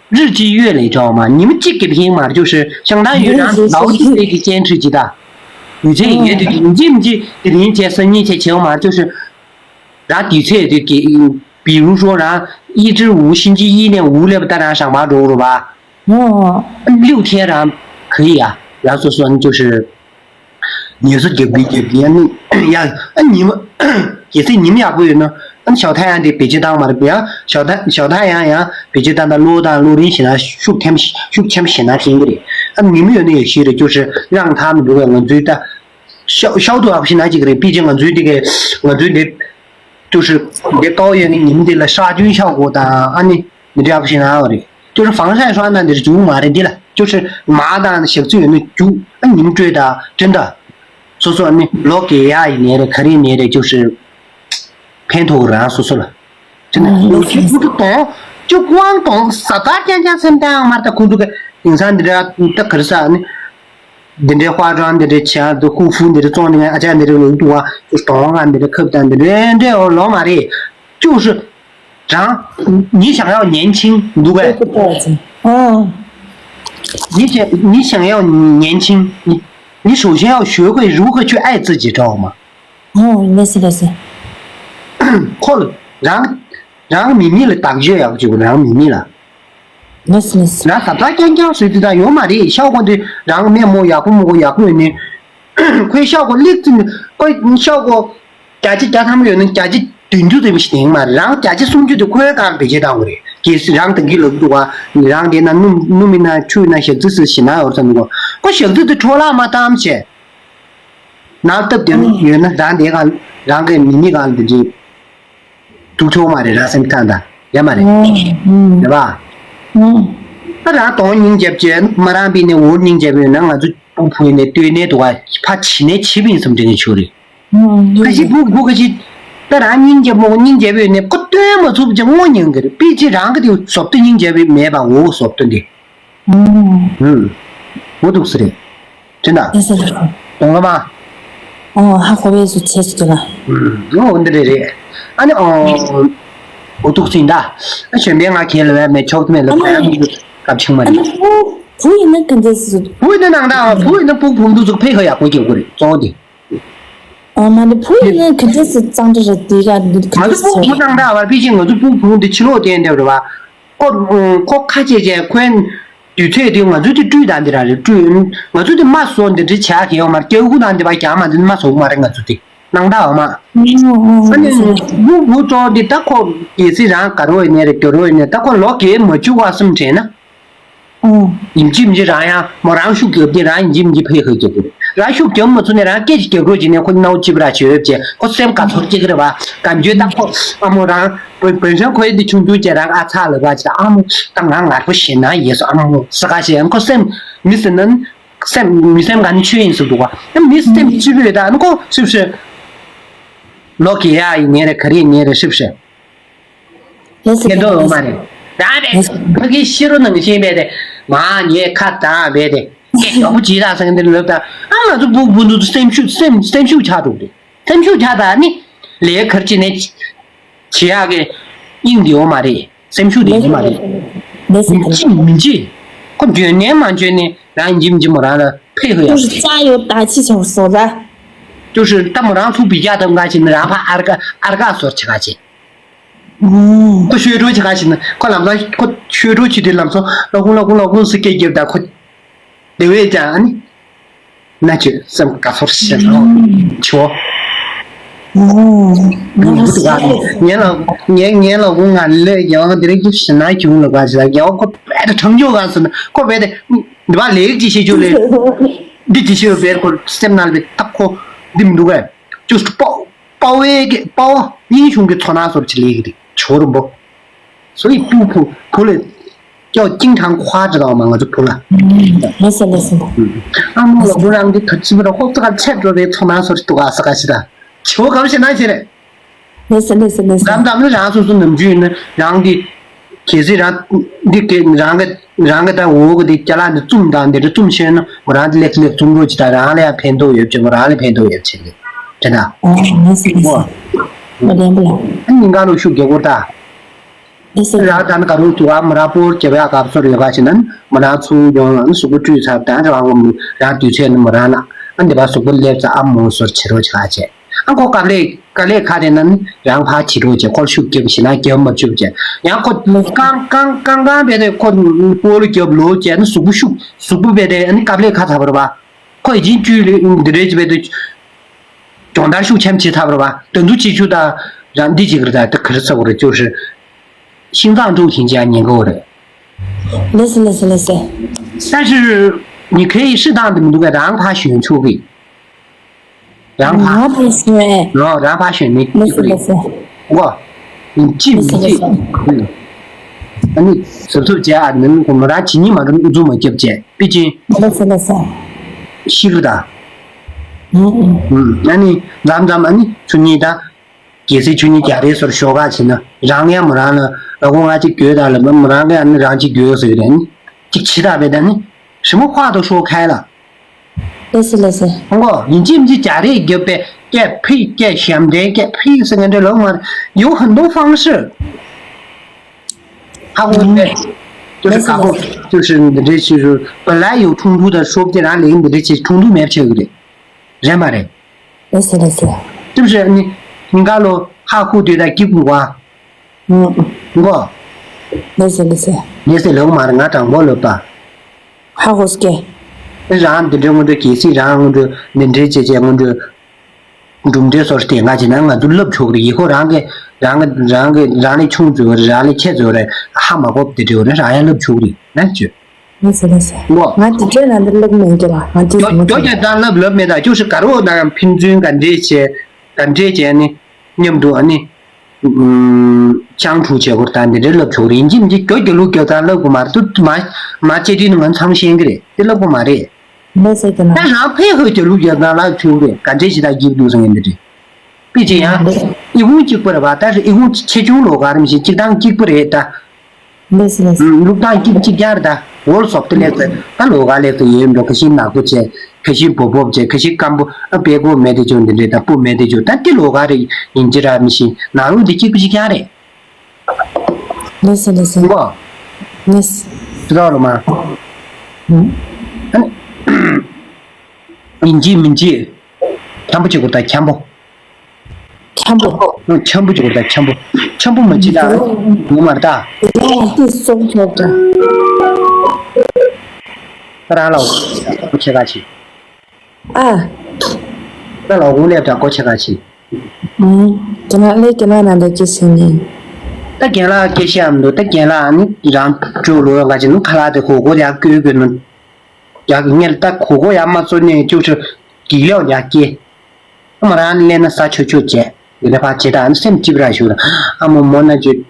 日积月累知道吗？你们这个平嘛，就是相当于人老一辈的坚持级的，有这也得你这么这个人家生意才起码就是 རང་དུས་ཚོད་དེ་གི་比如说རང་一至五星期一ནས་五སླེབས་ད་རང་ཞག་མ་འགྲོ་རུ་བ། ཨོ། 六天རང་可以啊，然后说说就是ཉེས་སུ་རྒྱབ་པའི་རྒྱབ་ཡང་ནི་ཡང་ཨ་ཉི་མ་གལ་སྲིད་ཉི་མ་ཡག་པོ་ཡོད་ན་ཨ་ཞའོ་ཐང་ཡང་དེ་བེད་སྤྱོད་བཏང་མ་རེད་ཡང་ཞའོ་ཐང་ཞའོ་ཐང་ཡང་ཡང་བེད་སྤྱོད་བཏང་ད་གློག་དང་གློག་རིན་ཞེ་ན་ཤུགས་ཐེམ་ཤུགས་ཆེམ་ཞེ་ན་ཤེས་གི་རེད། ཨ་ཉི་མ་ཡོད་ན་ཡོད་ཤེས་རེད།就是让他们如果ང་ཚོའི་ད 消消毒啊，不是那几个人，毕竟俺嘴这个，俺嘴的，就是别高原的，你们的了杀菌效果的，啊，你你这样不行啊，我的，就是防晒霜呢，你是足麻的的了，就是麻的，小嘴那足，啊，你们追的，真的，所以说呢，老给呀，一年的，可能一年的，就是偏头人，说说了。 真的，有些不懂，就光懂啥大家家生当嘛，他工作个，平常的这，他可是啥呢？ འདི་འདྲའི་化妆འདི་འདྲའི་བྱས་འདི་护肤འདི་འདྲའི་བཙོང་ནས་ཨ་ཅག་འདི་འདྲའི་ལོག་འདུག་བ། གདོང་ལ་འདི་འདྲའི་ཁབ་དང་འདི་འདྲའི་འདྲའི་ལོག་མ་རེད། 就是 རང་ཉི་想要年轻འདུག་གས། 哦，你想你想要年轻，你你首先要学会如何去爱自己，知道吗？ ཨོ་ལེ་སི་ལེ་སི། ཁོ་ལ་རང་རང་མི་མི་ལ་བདག་གཅོད་ཡག་པོ་བྱེད་དགོས། རང་མི་མི་ལ། ལེ་སི་ལེ་སི། རང་ཟ་ཐག་རྐྱང་རྐྱང་བཟོས་དུས་ད་ཡོད་མ་རེད། ཤའོ་ཀོ་འདི་རང་མེད་མོ་ཡག་པོ་མོ་གོ་ཡག་པོ་ཡོད་ནི། ཁོའི་ཤའོ་ཀོ་ལེགས་ཙམ་ཁོའི་ཤའོ་ཀོ་བརྒྱ་ཆ་བརྒྱ་ཐམ་པ་ཡོད་ན་བརྒྱ་ཆ་བདུན་ཅུ་ཙམ་ཞིག་ཡིན་མ་རེད། རང་བརྒྱ་ཆ་སུམ་ཅུ་དེ་ཁོའི་སྒང་བེད་སྤྱོད་བཏང་དགོས་རེད། གལ་སྲིད་རང་དང་གི་ལབ་འདུག་བ། རང་དེ་ན་སྣུམ་སྣུམ་མིན་ན་ཆུ་ཡིན་ན་ཞག་རྩི་སི་ཞིག་ན་ཡོད་ས་མི་གོ། ཁོ་ཞག་རྩི་དེ་འཕྲོ་བརླག་མ་བཏང་བྱས། ནག་སྟབས་བདེ་ཡོད་ན་རང་དེ་གང་རང་གི་མི་མི་གང་འདི་འདྲི་འདུག་ཆོག་མ་རེད། རང་སེམས་ཐང་ད་ཡ་མ་རེད། རེད་པ། ད་རང་གདོང་སྙིང་རྗེ་བྱས་མ་རང་པི་ནས་འོར་སྙིང་རྗེ་ཡོད་ན་ང་ཚོ་སྤུ་གུ་ཡིན་ནས་ལྟོས་ནས་འདུག་ག་ཕ་བྱི་ནས་བྱི་བིན་སུམ་འདྲེ་ནས་ཆོག་རེད། ཁ་ཤི་སྤུ་གུ་ཁ་ཤི་ད་རང་སྙིང་རྗེ་མོ་སྙིང་རྗེ་ཡོད་ནས་ཁོ་སྟོན་མ་ཐུབ་ཅིག་ངོ་ཉན་གི་རེད། པི་ཅི་རང་གི་དེ་བཟོ་ལྟ་སྙིང་རྗེ་མེད་པ་འོ་བཟོ་ལྟ་འདི། ཨུམ། འོ་འདུག་སེ་རེད། དྲན་ད། ལགས་སོ་ལགས་སོ། གདོང་ལ་མ། ཨོ་ཧ་གོ་བས་སུ་བྱས་སུ་དུ་ལ། ཨུམ། འོ་འདི་རེད་རེད། ཨ་ནི་ཨོ། འོ་འདུག་སེ་ད། ཨ་གཞོན་པའི་ང་ཁྱེད་ལ་བས་མེད་ཆོག་ཏུ་མེད་ལ་ཨ་མ་ཁོ་ཡང་མི་འདུག་སྐབས་ཆུང་མ་ཨ་རེད། མ་བུ་བུ་ཡིན་ན་ག་འདྲས་སུ། བུ་ཡིན་ན་ནང་ད་བུ་ཡིན་ན་སྤུ་གུ་བུ་འདུག་ཚུགས་ཕེ་ཁ་ཡག་པོ་སྐྱེ་དགོས་རེད་གཙོ་བོ་དེ། ཨ་མ་ནི་བུ་ཡིན་ན་ག་འདྲས་སུ་གཙང་སྦྲ་རེད་དེ་ག་འདི་ག་ང་འདྲས་ཚོ་སུ་བུ་ནང་ད་བར་ཕི་ཅིག་ང་ཚོ་སྤུ་གུ་བུ་འདི་ཕྱི་ལོགས་བསྟན་འདེབས་རེད་བ། ཁོ་ཁོ་ཁ་ཆེ་ཆེ་ཁོའི་དུས་ཚོད་དེ་ང་ཚོ་དེ་སྤྲུལ་དང་འདི་ར་རེད་སྤྲུལ། ང་ཚོ་དེ་མ་བཟོ་འདི་འདྲི་བྱ་གི་ཡོད་མ་རེད། སྐྱ་བུ་དང་འདི་བ་རྒྱག་མ་འདི་མ་བཟོ་མ་རེད། ང་ཚོ་དེ་ནང་ད་བ་མ། ཨ་ནི་བུ་བུ་གཙོ་འདི་ད་ཁོ་གལ་སྲིད་རང་དགའ་རོགས་ཡིན་ནའི་རེད་སྐྱོ་རོགས་ཡིན་ནའི་ད་ཁོ་ལོ་རྒས་མ་བཅུག་བ་གསུམ་དྲན་ན། ཨོ། ཡིན་གཅིག་མིན་གཅིག་རང་ཡང་མོ་རང་ཤུགས་རྒྱབ་དེ་རང་ཡིན་གཅིག་མིན་གཅིག་ཕེ་ཁ་རྒྱབ་དགོས་རེད། རང་ཤུགས་རྒྱབ་མ་ཚུགས་ནས་རང་སྐད་ཅིག་རྒྱབ་རོགས་བྱས་ནས་ཁོ་སྣང་བ་ཅི་བ་ར་བྱོས་བྱས་ཁོ་སེམས་དགའ་ཚོར་སྐྱེ་གི་རེད་བ། གང་བྱོས་ད་ཁོ་ཨ་མོ་རང་བོད་བོད་ཤང་ཁོའི་འདི་ཆུང་ཆུང་བྱས་རང་ཨ་ཚ་ལབ་པ་ཅིག་ད་ཨ་མོ་ད་ང་ངར་པོ་ཞེད་སྣང་ཡས་སོ་ཨ་མོ་ས་ག་ཞེས་ཁོ་སེམས་མི་ཟེར་ན་སེམས་མི་སེམས་ག་ནི་ཆོས་ཡིན་ཟེར་འདུག་བ། ཨ་མི་སེམས་ཅི་བོས་ད་ཨ་ནི་ཁོ་སིབ་སེ་ལོ་གི་ཡ་ཡིན་ངེ་རེད་ག་རེ་ཡིན་ངེ་རེད་སིབ་སེ། ལགས་སོ། ཁྱེད་ཚོ་ཡོང་མ་རེད། རང་རེད། ཕ་གི་ཤི་རོ་ནང་བཞིན་བས་ཏེ། མ་ངས་ཁ་བཏང་བས་ཏེ། སྐད་ཡག་པོ་བྱེད་དང་ཟེར་འདི་ལབ་དང་། ཨ་ང་ཚོ་བུ་བུ་འདུག་སེམས་ཤུགས་སེམས་སེམས་ཤུགས་ཆག་འགྲོ་རེད། སེམས་ཤུགས་ཆག་དང་ནི། ལས་ཁར་ཅི་ནས་བྱེད་ཡག་གི་དབྱིངས་འདི་ཡོང་མ་རེད། སེམས་ཤུགས་འདི་ཡོང་མ་རེད། ལགས་སོ། མི་ཅི་མི་ཅི། ཁོ་འཇོན་ནས་མ་འཇོན་ནས་རང་འཇིམ་འཇིམ་མོ་རང་ལ་ཕེ་ཧུ་ཡག་རེད། ཅ་ཡོད་ད་ཅི་ཆོག་སོ་ར། ཅོ་ཧྲི་ཏ་མོ་རང་ཚུགས་པི་རྒྱ་དམ་ག་ཅི་ནི་རང་ཕ་ཨར་ག་ཨར་ག་སོར་ཆ་ག་ཅི། ཁོ་ཤོད་འགྲོ་ཆ་ག་ཞིག་ན་ཁོ་ལམ་སང་ཁོ་ཤོད་འགྲོ་ཆུ་དེ་ལམ་སང་ལོ་ཀུང་ལོ་ཀུང་ལོ་ཀུང་སི་སྐད་རྒྱབ་ད་ཁོ་དེ་བས་ཀྱང་ཨ་ནི་ན་ཆོས་སེམས་དགའ་ཚོར་ཞེ་དྲག་ཆོ། ངའི་ལ་ངའི་ངའི་ལ་ཀུང་ང་ལོས་རྒྱལ་བ་དེ་རིང་གི་ཞེ་ན་གྱོང་ལ་བ་ཞེ་ན་རྒྱལ་བ་ཁོ་བས་ད་དྲང་ཆོག་ག་སོ་ན་ཁོ་བས་ད་འདི་བ་ལེགས་ཀྱི་ཤེས་ཆོག་ལེ། འདི་ཀྱི་ཤེས་བས་ཁོ་སེམས་ནང་ལ་བས་ད་ཁོ་འདི་མི་འདུག་གས། ཅུས་པའོ། པའོ་ཝེ་གི་པའོ་ཝེ་ཡིན་གཞུང་གི་ཚོ་ནང་སོར་ཅི་ལེགས་རེད་ཆོར་བོ། 所以不不不了，要经常夸，知道吗？我就不了。 ལགས་སོ་ལགས་སོ། ཨ་མོ་ལ་བུ་རང་གི་ཐུགས་ཆེ་བར་ཧོབ་ཙག་ཆད་འགྲོ་རེད་ཚོ་ནང་སོར་ཏུ་ག་ས་ག་ཞི་ད། ཆོ་གམ་ཞི་ན་ཞི་རེད། ལགས་སོ་ལགས་སོ་ལགས་སོ། གམ་གམ་ནི་རང་སོ་སོ་ནམ་རྒྱུན་ཡིན་ན་རང་གི་ གལ་སྲིད་རང་འདི་གི་རང་གི་རང་གི་ད་འོག་གི་འདི་ཅ་ལག་འདི་བཙུམ་དང་འདི་འདྲ་བཙུམ་ཤེས་ན་མོ་རང་འདི་ལེགས་ལེགས་བཙུམ་རོགས་ཅིག་དང་རང་ལ་ཡང་ཕན་ཐོགས་ཡོད་ཅིག་མོ་རང་ལ་ཕན་ཐོགས་ཡོད་ཅིག་རེད་དྲན་ད། ཨོ་ལགས་སོ་ལགས་སོ། ཨོ། མ་བདེན་པ་ལ། ཨ་ནི་སྙིང་ག་ལོ་ཤུགས་རྒྱག་དགོས་ད། ལགས་སོ། རང་ད་ནི་ག་རུ་ཚུགས་ཨ་མོ་རང་སྤོར་རྒྱབ་ཡག་གབ་སོར་ཡོད་ག་ཅིག་ན་མོ་རང་ཚུགས་ཡོང་ཨ་ནི་གཟུགས་པོ་བཀྲུས་ཚར་ད་རང་རང་དུས་ཚོད་ནི་མོ་རང་ལ་ཨ་འདི་པ་གཟུགས་པོ་སླེབས་ཚར་ཨ་མོ་སོར་བྱེད་རོགས་བྱེད་ག་བྱས། ཨ་ཁོ་དཀའ་ལས་དཀའ་ལས་ཁག་དེ་ན་ནི་རང་ཕར་བྱེད་རོགས་བྱེད། ཁོར་ཤུགས་རྒྱབ་ཞེ་ན་རྒྱབ་མ་བཅུག་བྱས། ཡང་ཁོ་རྐང་རྐང་རྐང་རྐང་བས་དེ་ཁོ་སྤོ་ལོ་རྒྱབ་ལོ་བྱས་ན་གཟུགས་པོ་ཤུགས་གཟུགས་པོ་བས་དེ་ཨ་ནི་དཀའ་ལས་ཁག་ཚ་བ་རེད་པ། ཁོ་ཡི་ཅིན་བཅུད་འདི་རེད་ཅེས་བས་དེ་སྦྱོང་བརྡར་ཤུགས་ཆེམ་བྱེད་ཐབས་རེད་པ། དེ་འདུ་བྱེད་ཆུ་དང་རང་འདི་ཅིག་རེད་ད་དེ་ག་རེ་ཚ་བ་རེད་ཅོ་ཧྲི། 心脏病情节严重的。 ལགས་སོ་ལགས་སོ་ལགས་སོ། 但是你可以适当的མི་འདུག་ག་རང་ཕར་ཞོན་ཆོག་གི་རང་ཕར། ང་ཕར་ཞོན་ཨེ། རང་རང་ཕར་ཞོན་མི་ལགས་སོ་ལགས་སོ། ངོ་། ཅི་མི་ཅི། ལགས་སོ་ལགས་སོ། ཨ་ནི་གཟབ་གཟབ་བྱས་ཨ་ནི་ཁོ་མོ་རང་ཇི་སྙིད་མ་འགྲོ་ཨུ་ཚུགས་མ་རྒྱབ་བྱས་པི་ཅིན། ལགས་སོ་ལགས་སོ། ཤི་གི་རེད་ད། ཨ་ནི་མཚམས་མཚམས་ཨ་ནི་ཆུ་གཉིས་ད། གལ་སྲིད་ཆུ་གཉིས་རྒྱ་རེས་སོར་ཞོག་ཁ་བྱས་ན་རང་ཡང་མོ་རང་ལ་ལ་ཁོ་ང་གཅིག་གྱོད་ད་ལ་མོ་རང་གིས་ཨ་ནི་རང་གཅིག་གྱོད་ཟེར་གི་རེད་ནི། གཅིག་ཕྱི་ཐག་པས་ད་ནི་རི་མོ་ཕག་ཏུ་ཤོག་ཁ་ལ། ལགས་སོ་ལགས་སོ། ཧོང་གོ་ཡིན་གཅིག་མིན་གཅིག་རྒྱ་རེས་རྒྱབ་པས་སྐད་ཕིག་སྐད་ཞབས་འདྲེན་སྐད་ཕིག་ཟེར་ངན་འདྲེ་ལོག་མར་ཡོ་ཧན་དོ་ཧྥང་ཧྲི། ཧ་གོ་ནས། ཅོ་ཧྲི་ཀ་ཧོ། ཅོ་ཧྲི་འདི་འདྲའི་ཕྱི་རུ་པ་ལ་ཡོ་ཁྲུང་ཐུ་དང་ཧྲོབ་ཀྱི་རང་ལས་འདི་འདྲའི་ཕྱི་ཁྲུང་ཐུ་མེད་ཆེ་གི་རེད། རེད་མ་རེད། ལགས་སོ་ལགས་སོ། ཅི་བྱས་ནི། ཧིང་ག་ལོ་ཧ་ཧུ་དུས་ད་སྐྱིད་པོ་བ། ཧུང་གོ། ལགས་སོ་ལགས་སོ། ངས་ཟེར་ལོག་མ་རེད་ང་དྲང་པོ་ལོབ་པ། ཧ་ཧོ་སྐད། རང་འདི་འདྲའི་སྔོན་འགྲོ་གལ་སྲིད་རང་སྔོན་འགྲོ་འདི་འདྲའི་བྱས་བྱས་སྔོན་འགྲོ། གྲུབ་འབྲས་སོར་བལྟས་ང་བྱས་ན་ང་ཚོ་ལབ་ཆོག་རེད་ཡིག་ཁོ་རང་གི་རང་གི་རང་གི་རང་ལས་ཆུང་ཚོ་རེད་རང་ལས་ཆེ་ཚོ་རེད་ཧ་མ་གོ་བདེ་འདྲའི་རེད་རང་ཡང་ལབ་ཆོག་རེད་ན་ཅོ། ལགས་སོ་ལགས་སོ། ངོ་། ང་དེ་འདྲའི་ནང་དུ་སླེབས་མེད་ཀྱི་ལ་ང་དེ་ཡོ་ཟིན་ཡོ་ཀྱི་ཀྱང་ད་ལབ་ལབ་མེད་ད་ཅོ་ཧྲི་ག་རོ་ན་ཕན་ཚུན་ག་འདྲས་བྱས་ག་འདྲས་བྱས་ནི་མཉམ་དུ་ཨ་ནི་ཅང་ཕྲུག་བྱས་སྐོར་ད་འདི་འདྲའི་ལབ་ཆོག་རེད་ཡིན་གཅིག་མིན་གཅིག་གྱོ་གྱོ་ལུག་གྱོ་ད་ལབ་དགོས་མ་རེད་དུ་མ་མ་བྱེད་དུས་ནི་ང་ཚང་ཤེས་ཀྱི་རེད་དེ་ལབ་དགོས་མ་རེད། ལགས་སོ་ཀྱི་ན། ད་རང་ཕས་ཧོས་ཀྱི་ལུག་ཡོད་ན་ལགས་ཆུང་རེད་ག་འདྲས་ཞིག་ད་སྐྱིད་འདུག་ཟེར་ངེས་འདི་རེད། པི་ཅི་ཡང་། ཨི་ཁུང་གཅིག་པུ་རེད་བ་ད་རེད་ཨི་ཁུང་ཆེ་ཆུང་ལོགས་ག་རེ་མི་ཤེས་གཅིག་དང་གཅིག་པུ་རེད་ད། ལགས་སོ་ལགས་སོ། ལུག་དང་གཅིག་གཅིག་རྐྱང་རེད་ད་འོལ་སོབ་ཏི་ལེགས་ད་ལོགས་ག་ལེགས་ད་ཡོད་འགྲོ་ཁ་ཤིན་ནག་པོ་བྱས་ཁ་ཤིན་སྦོབ་སྦོབ་བྱས་ཁ་ཤིན་སྐམ་པོ་ཨ་པད་གོ་མེད་དེ་ཆུང་འདི་འདྲས་ད་སྤུ་མེད་དེ་ཆུང་ད་དེ་ལོགས་ག་རེ་ཡིན་གཅིག་ར་མི་ཤེས་ནག་རུ་འདི་གཅིག་པུ་གཅིག་རྐྱང་རེད། ལགས་སོ་ལགས་སོ། ངོ་། ལགས་སོ། ཅི་ལོག་རུ་མ། ཨ་ནི། ཡིན་གཅིག་མིན་གཅིག་འཁྱམ་པོ་བྱེད་དགོས་ད་འཁྱམ་པོ། འཁྱམ་པོ། འཁྱམ་པོ་བྱེད་དགོས་ད་འཁྱམ་པོ། འཁྱམ་པོ་མ་བྱེད་ད། ངོ་མར་ད། ལགས་སོ་ཆོག་ད། ད་རང་ལ་འོ་ཁྱེད་ག་ཆེ། ཨ། ད་ལ་འོ་ལས་ད་གོ་ཆེ་ག་ཆེ། ཨང་། རྒན་ལགས་ལས་རྒན་ལགས་ནང་ད་ཅི་ཟེར་ནི། ད་རྒན་ལགས་སྐད་ཤེས་ཨ་མི་འདུག་ད་རྒན་ལགས་ཨ་ནི་རང་ཅོ་ལོ་ག་ཆེ་ནུ་ཁ་ལག་དེ་གོ་གོ་ཡག་བསྐོས་དགོས་ནུ། ཡག་ངེར་ད་གོ་གོ་ཡག་མ་བཙོ་ནས་ཅུ་ཆུ་གིག་ལེའོ་ཡག་སྐྱེ། ཨ་མ་རང་ལས་ན་ས་ཆོད་ཆོད་བྱས། དེ་ལས་ཕར་བྱེད་ད་ཨ་ནི་སེམས་ཅིབ་ར་ཞུ་ར། ཨ་མ་མོ་ན་ཅོ།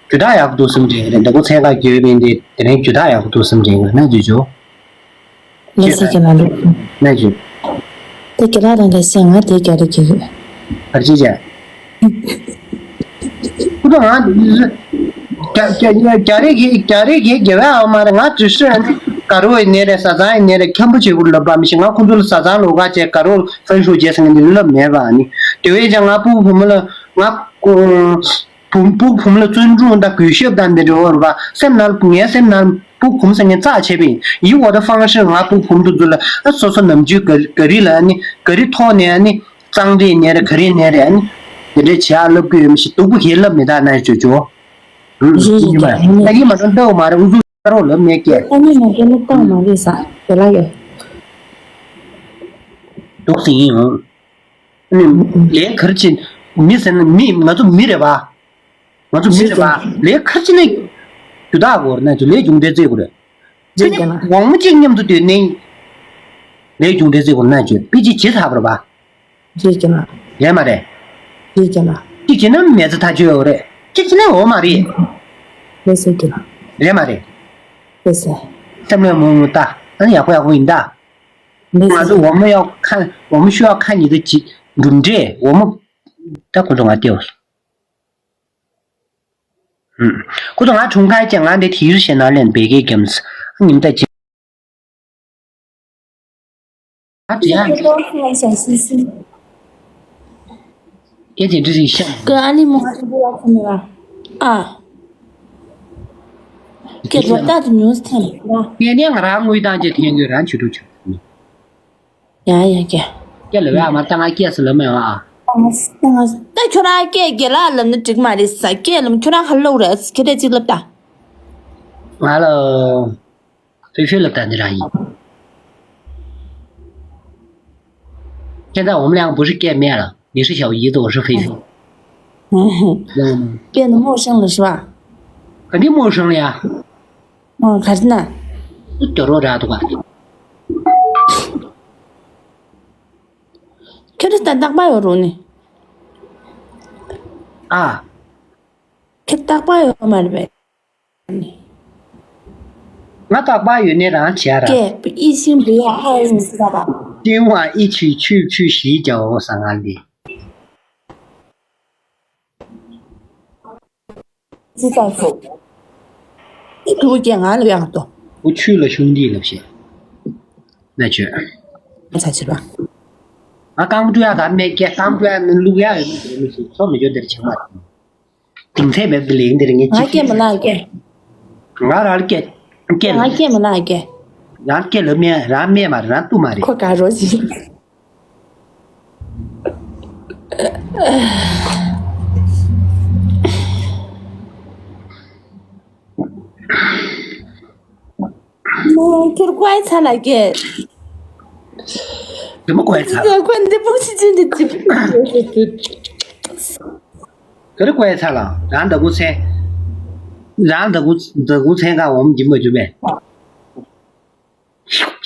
ཇུ་ད་ཡག་འདུག་སེམས་ཅན་རེད་འདི་གོ་ཚན་ཁ་གྱོད་པའི་འདི་དེ་རིང་ཇུ་ད་ཡག་འདུག་སེམས་ཅན་རེད་ན་ཅོ་ཅོ། ལགས་སོ་རྒན་ལགས་ལགས། ན་ཅོ། དེ་རྒན་ལགས་རང་ག་སེ་ང་དེ་རྒྱ་རེ་གྱི་ཡོད། ག་རེ་བྱས་བྱས། ཁུ་ཐོག་ང་། རྒྱ་རྒྱ་རྒྱ་རེ་གི་རྒྱ་རེ་གི་རྒྱ་བས་ཨ་མ་རེད་ང་དུས་སུ་ཨ་ནི་དཀར་བོ་ཡི་ནས་རེད་ཟ་ཚང་ཡི་ནས་རེད་འཁྱམ་པོ་བྱེད་དགོས་ལབ་པ་མི་ཤེས་ང་ཁོ་ཚོ་ལ་ཟ་ཚང་ལོག་ག་བྱས་དཀར་བོ་ཧྥན་ཧྲུའུ་བྱས་ཟེར་ངས་འདི་ལབ་མེད་པ་ཨ་ནི་དེ་བས་ཀྱང་ང་སྤུ་གུ་བུ་མོ་ལ་ང་སྤུ་སྤུ་གུ་བུ་མོ་ལ་བརྩོན་འགྲུས་དང་གུས་ཞབས་དང་འདི་འདྲ་བོ་རེད་པ་སེམས་ནང་ངའི་སེམས་ནང་སྤུ་གུ་བུ་མོ་ཟེར་ངས་རྩ་ཆེ་བས་ཡིད་འོ་ད་ཧྥང་ཧྲི་ང་སྤུ་གུ་བུ་མོ་དེ་ཚོ་ལ་ཨ་སོ་སོ་ནམ་རྒྱུན་ག་ག་རི་ལ་ཨ་ནི་ག་རི་ཐོག་ནས་ཨ་ནི། གཙང་རེད་ནས་རེད་ག་རེད་ནས་རེད་ཨ་ནི། དེ་འདྲའི་བྱེད་ཨ་ལབ་གི་ཡོད་མི་ཞིག་སྡུག་པོ་ཁྱེད་ལབ་མི་ད་ན་ཅོ་ཅོ། རེད་རེད་རེད་ཨ་ནི་ཨ་ནི་མ་གཏོགས་ལྟ་བ་མ་རེད་ཨུ་ཚུགས་ཁ་རོག་ལབ་མེད་ཀྱེ། ཨ་ནི་མ་གཏོགས་ལྟ་བ་མ་རེད་ཟ་དེ་ལ་ཡོད། སྡུག་སྲིད་ཡིན་འོང་། ཨ་ནི་ལས་གར་ཅི་མི་ཟེར་ན་མི་ང་ཚོ་མི་རེད་པ། ང་ཚོ་མི་རེད་པ་ལས་གར་ཅི་ནས་རྒྱུ་དག་གོ་རེད་ན་ཅོ་ལས་རྒྱུ་འབྲས་རྩེ་གོ་རེད། རེད་ཀྱང་ན། འོག་མ་གཅིག་མཉམ་དུ་སྡོད་ནས། ལས་རྒྱུ་འབྲས་རྩེ་གོ་རེད་ན་ཅོ་པི་ཅི་ཇི་ཚ་བ་རེད་པ། རེད་ཀྱི་མ། རེད་མ་རེད། རེད་ཀྱི་མ། གཅིག་བྱས་ན་མེ་ཚ་ཐག་ཆོད་ཡོད་རེད། གཅིག་བྱས་ན་འོ་མ་རེད། རེད་ཟེར་གྱི་མ། རེད་མ་རེད། རེད་ཟེར། སེམས་ལ་མོ་མོ་ལྟ། ཨ་ནི་ཡག་པོ་ཡག་པོ་ཡིན་ད། རེད་ཟེར། ང་ཚོ་འོ་མ་ཡག་ཁ་འོ་མ་ཤུ་ཡག་ཁ་ཉིད་དུ་གཅིག་གྲུབ་འབྲས་འོ་མ། ད་ཁོ་ཚོ་ང་ལྟེ་བ། ཁོ་ཚོ་ང་གྲོང་ཁ་ཅན། ང་འདི་དེ་རུ་ཞེ་ན་ལན་བེ་གེ་གམས་ཉིམ་ད་ཅི། ང་དྲི་ཡ། སྐད་ཅིག་འདྲི་ཞིག་ཤ། ཀི་ཨ་ལི་མོ་ང་ཚོ་འདི་ལ་ཁོ་མི་བ། ཨ། སྐད་རོ་ཏ་དུ་ཉུང་སི་ཐན་ར། ངས་ནས་ང་རང་དངུལ་བཏང་རྗེས་འཐེན་དགོས་རང་བྱེད་འགྲོ་བྱེད། ཡ་ཡ་ཀྱེ། སྐད་ལ་བས་ཨ་མ་ལྟ་ང་སྐད་སུ་ལ་མེ་བ་ཨ། ད་ཁྱོད་རང་སྐད་རྒྱལ་ལགས་ལབ་ན་འགྲིག་མ་རེད་ས། སྐད་ལམ་ཁྱོད་རང་ཧ་ལོ་རེད། ཁྱེད་རས་ཅིག་ལབ་ད། ང་ལ། 菲菲了，等你让一。现在我们两个不是见面了，你是小姨子，我是菲菲。嗯，变得陌生了是吧？肯定陌生了呀。嗯，还是那。不叫我这的话。 ཁྱོད་རང་ད་རྟག་པར་ཡོད་རུང་ནི། ཨ། ཁྱོད་རྟག་པར་ཡོད་མ་རེད་པས། ང་རྟག་པར་ཡོད་ནི་རང་བྱས་ར། ཀྱེ། 一心不要二用四大宝。今晚一起去去洗脚ཟེར་ང་ལ། 自在否？ ཨི་ཐུག་ཀྱེ་ང་ལ་ཡག་ཏོ། 不去了兄弟了些。那去。 ཚ་ཆེ་བ། ང་རྐང་པ་བཀྲུ་ཡག་ག་མེད་ཀྱེ། རྐང་པ་བཀྲུ་ཡག་ནི་བླུག་ཡག་ཡོད་མི་འདུག་མི་སུ་ཚོ་མི་འཇོ་འདིར་ཆགས་མ་རེད། དེང་ཚད་མེད་པའི་ལས་འདིར་ངས་ང་ཅི་སྐད་མ་ལག་ཀྱེ། ང་རང་སྐད་སྐད་ང་སྐད་མ་ལག་ཀྱེ། རང་སྐད་ལ་སྨད་རང་སྨད་མ་རེད། རང་གཏུག་མ་རེད། ཁོ་ག་རོ་ཞིག་ཁྱོད་ཀོའི་ཚ་ལ་སྐད། དེ་མོ་ཀོའི་ཚ། ཁོ་འདི་པུ་ཤི་ཅི་འདི་ཅི། ག་རེ་ཀོའི་ཚ་ལ། རང་ད་གུ་ཚེ། རང་ད་གུ་ད་གུ་ཚེ་ག་འོམ་གྱི་མ་རྒྱུ་མེད།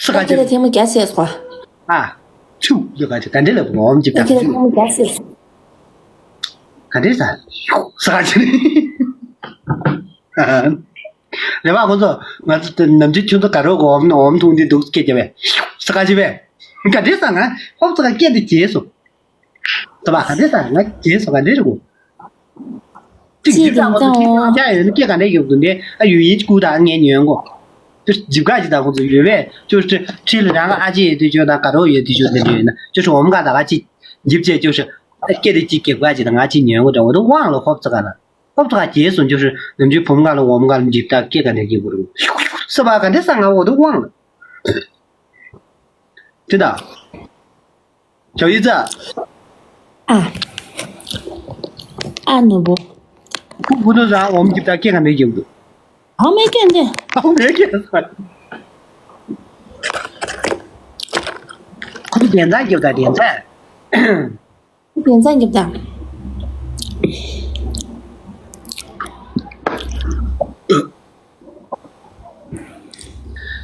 སི་ཀ་ཅི། ཁྱེད་ལ་ཐེངས་མ་བརྒྱ་བཤད་སོང་། ཨ། ཆུ་ཡོད་ག་ཅི་ག་འདྲེ་ལ་འོམ་གྱི་ད་ཁྱེད་ལ་ཐེངས་མ་བརྒྱ་བཤད་སོང་། ག་འདྲེ་ས། སི་ཀ་ཅི། རེ་བ་ཁོང་ཚོ་ང་ཚོ་ནམ་རྒྱུན་ཁྱོད་ཚོ་ག་རོ་གོ་འོམ་འོམ་འཐུང་འདི་འདུག་སྐད་རྒྱབ་པས། སི་ཀ་ཅི་བས། ག་འདྲེ་ས་ང་ཧོབ་ཙི་ག་སྐད་འདི་བརྗེད་སོང་། ད་བ་ག་འདྲེ་ས་ང་བརྗེད་སོང་། ག་འདྲེ་རེད་གོ། གཅིག་སྤྱིར་བཏང་ང་ཚོ་ཁྱི་ཕྲུག་ཡོད་ན་སྐད་ག་འདྲ་རྒྱབ་འདུག་འདི་ཨ་ཡུལ་ཡིན་གཅིག་སྐུ་དང་ངས་ཉོན་གོ། ཅོ་ཇིབ་ག་ཅིག་དང་ཁོང་ཚོ་ཡོད་པས་ཅོ་ཁྲི་ཁྲི་ལ་རང་ཨ་ཅེ་ཡོད་དུས་ཅོ་དང་ག་རོ་ཡོད་དུས་ཅོ་དེ་འདྲ་ཡོད་ན་ཅོ་ཁྲི་འོམ་ག་ད་ག་ཅིག་ཇིབ་ཅེ་ཅོ་ཁྲི་ཨ་སྐད་དེ་ཅིག་རྒྱབ་ག་ཅིག་དང་ང་ཅིག་ཉོན་གོ་དང་འོ་དུ་དབང་ལ་ཧོབ་ཙི་ག་ན་ཧོབ་ཙི་ག་རྗེས་སུ་ཅོ་ཁྲི་ནམ་རྒྱུན་བུམ་ག་ལ་འོམ་ག་ལ་ཇིབ་ད་སྐད་ག་འདྲ་རྒྱབ་གོ་རུ་སི་བ་ག་འདྲ་ས་ང་འོ་དུ་དབང་ལ། དེ་ད། 小姨子。 ཨ། ཨ་ནུ་བོ། ཁོ་ཁོ་ཚོ་རང་འོམ་གྱི་ད་སྐད་ག་འདྲ་རྒྱབ་འདུག་ཨ་མའི་སྐད་འདི། ཨ་མའི་སྐད་ཟེར། ཁོ་ཚོ་བདེན་ཚ་རྒྱབ་ད་བདེན་ཚ། བདེན་ཚ་རྒྱབ་ད།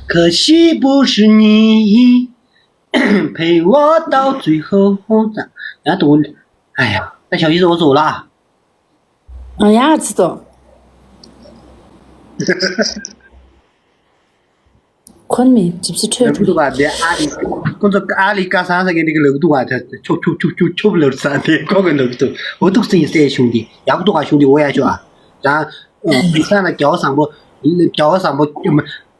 可惜不是你 陪我到最后。ཡང་དུ། ཨ་ཡ། ད་ཞའོ་ཡི་ཟོ་ཟོ་ལ། ཨ་ཡ་ཙི་ཏོ། ཁོན་མི་ཇིབ་སི་ཁྲོད་ལབ་འདུག་ག་དེ་ཨ་ལི། ཁོ་ཚོ་ཨ་ལི་ཀ་སང་ས་གི་འདི་གི་ལབ་འདུག་ག་དེ་ཆོབ་ཆོབ་ཆོབ་ཆོབ་ཆོབ་ལབ་ས་དེ་ཁོ་གི་ལབ་འདུག་འོ་འདུག་སེ་ཡིན་སེ་གཞུང་འདི་ཡག་འདུག་ག་གཞུང་འདི་འོ་ཡ་ཆོ་ཨ། རང་། ཨ། ས་ན་རྒྱལ་བ་བཟང་པོ། རྒྱལ་བ་བཟང་པོ།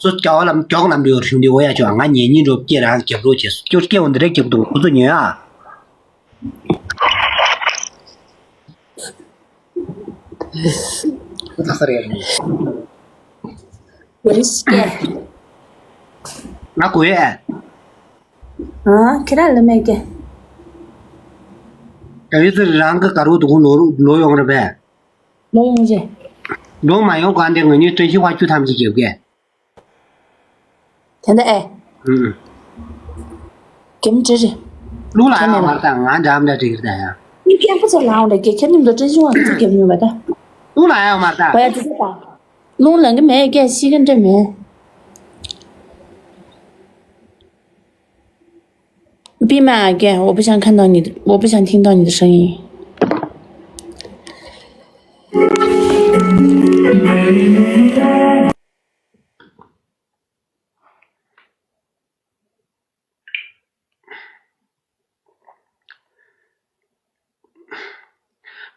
སོ་རྒྱལ་བ་ལམ་མགྱོགས་ལམ་འགྲོ་རུ་འདི་འོ་ཡ་ཆོ་ང་ཉེ་ཉེ་འགྲོ་སྐྱེ་རང་རྒྱབ་རོགས་བྱེད་སོ་སྐྱོ་སྐྱེ་འོ་འདི་རེ་རྒྱབ་འདུག་ཁོ་ཚོ་ཉོན་ཨ། ཁོ་ཚ་ས་རེད། ཡོད་སྐྱེ། ང་གོ་ཡས། ཨ་ཁྱེད་རང་ལ་མེད་སྐྱེ། རྒྱ་ཡོད་ཚོ་རང་གི་དགའ་རོགས་འདུག་ལོ་ལོ་ཡོང་རེད་པས། ལོ་ཡོང་རྗེས། ལོ་མ་ཡོང་གང་དེ་ང་གཉིས་བཀྲ་ཤིས་པ་བཅུ་ཐམ་གཅིག་རྒྱབ་གས། དེ་འདྲ་ཨེ། ཨུ། ཀེམ་ཅི་རེད། ལུག་ལ་ཡང་མར་དང་ང་འདྲ་མི་འདྲ་འགྲིག་རེད་ད་ཡང་། མི་སྐྱེན་པོ་ཚོ་ལའང་རེད་གེ་ཁྱེད་རྣམས་ཚོ་བཀྲ་ཤིས་པ་བཅུ་རྒྱབ་མྱོང་བ་ད། ལུག་ལ་ཡང་མར་དང་། བ་ཡ་ཙི་ཙི་དང་། ལུང་ལ་གི་མེད་སྐད་ཤི་གི་འདྲ་མེད། 闭麦啊，给我不想看到你的，我不想听到你的声音。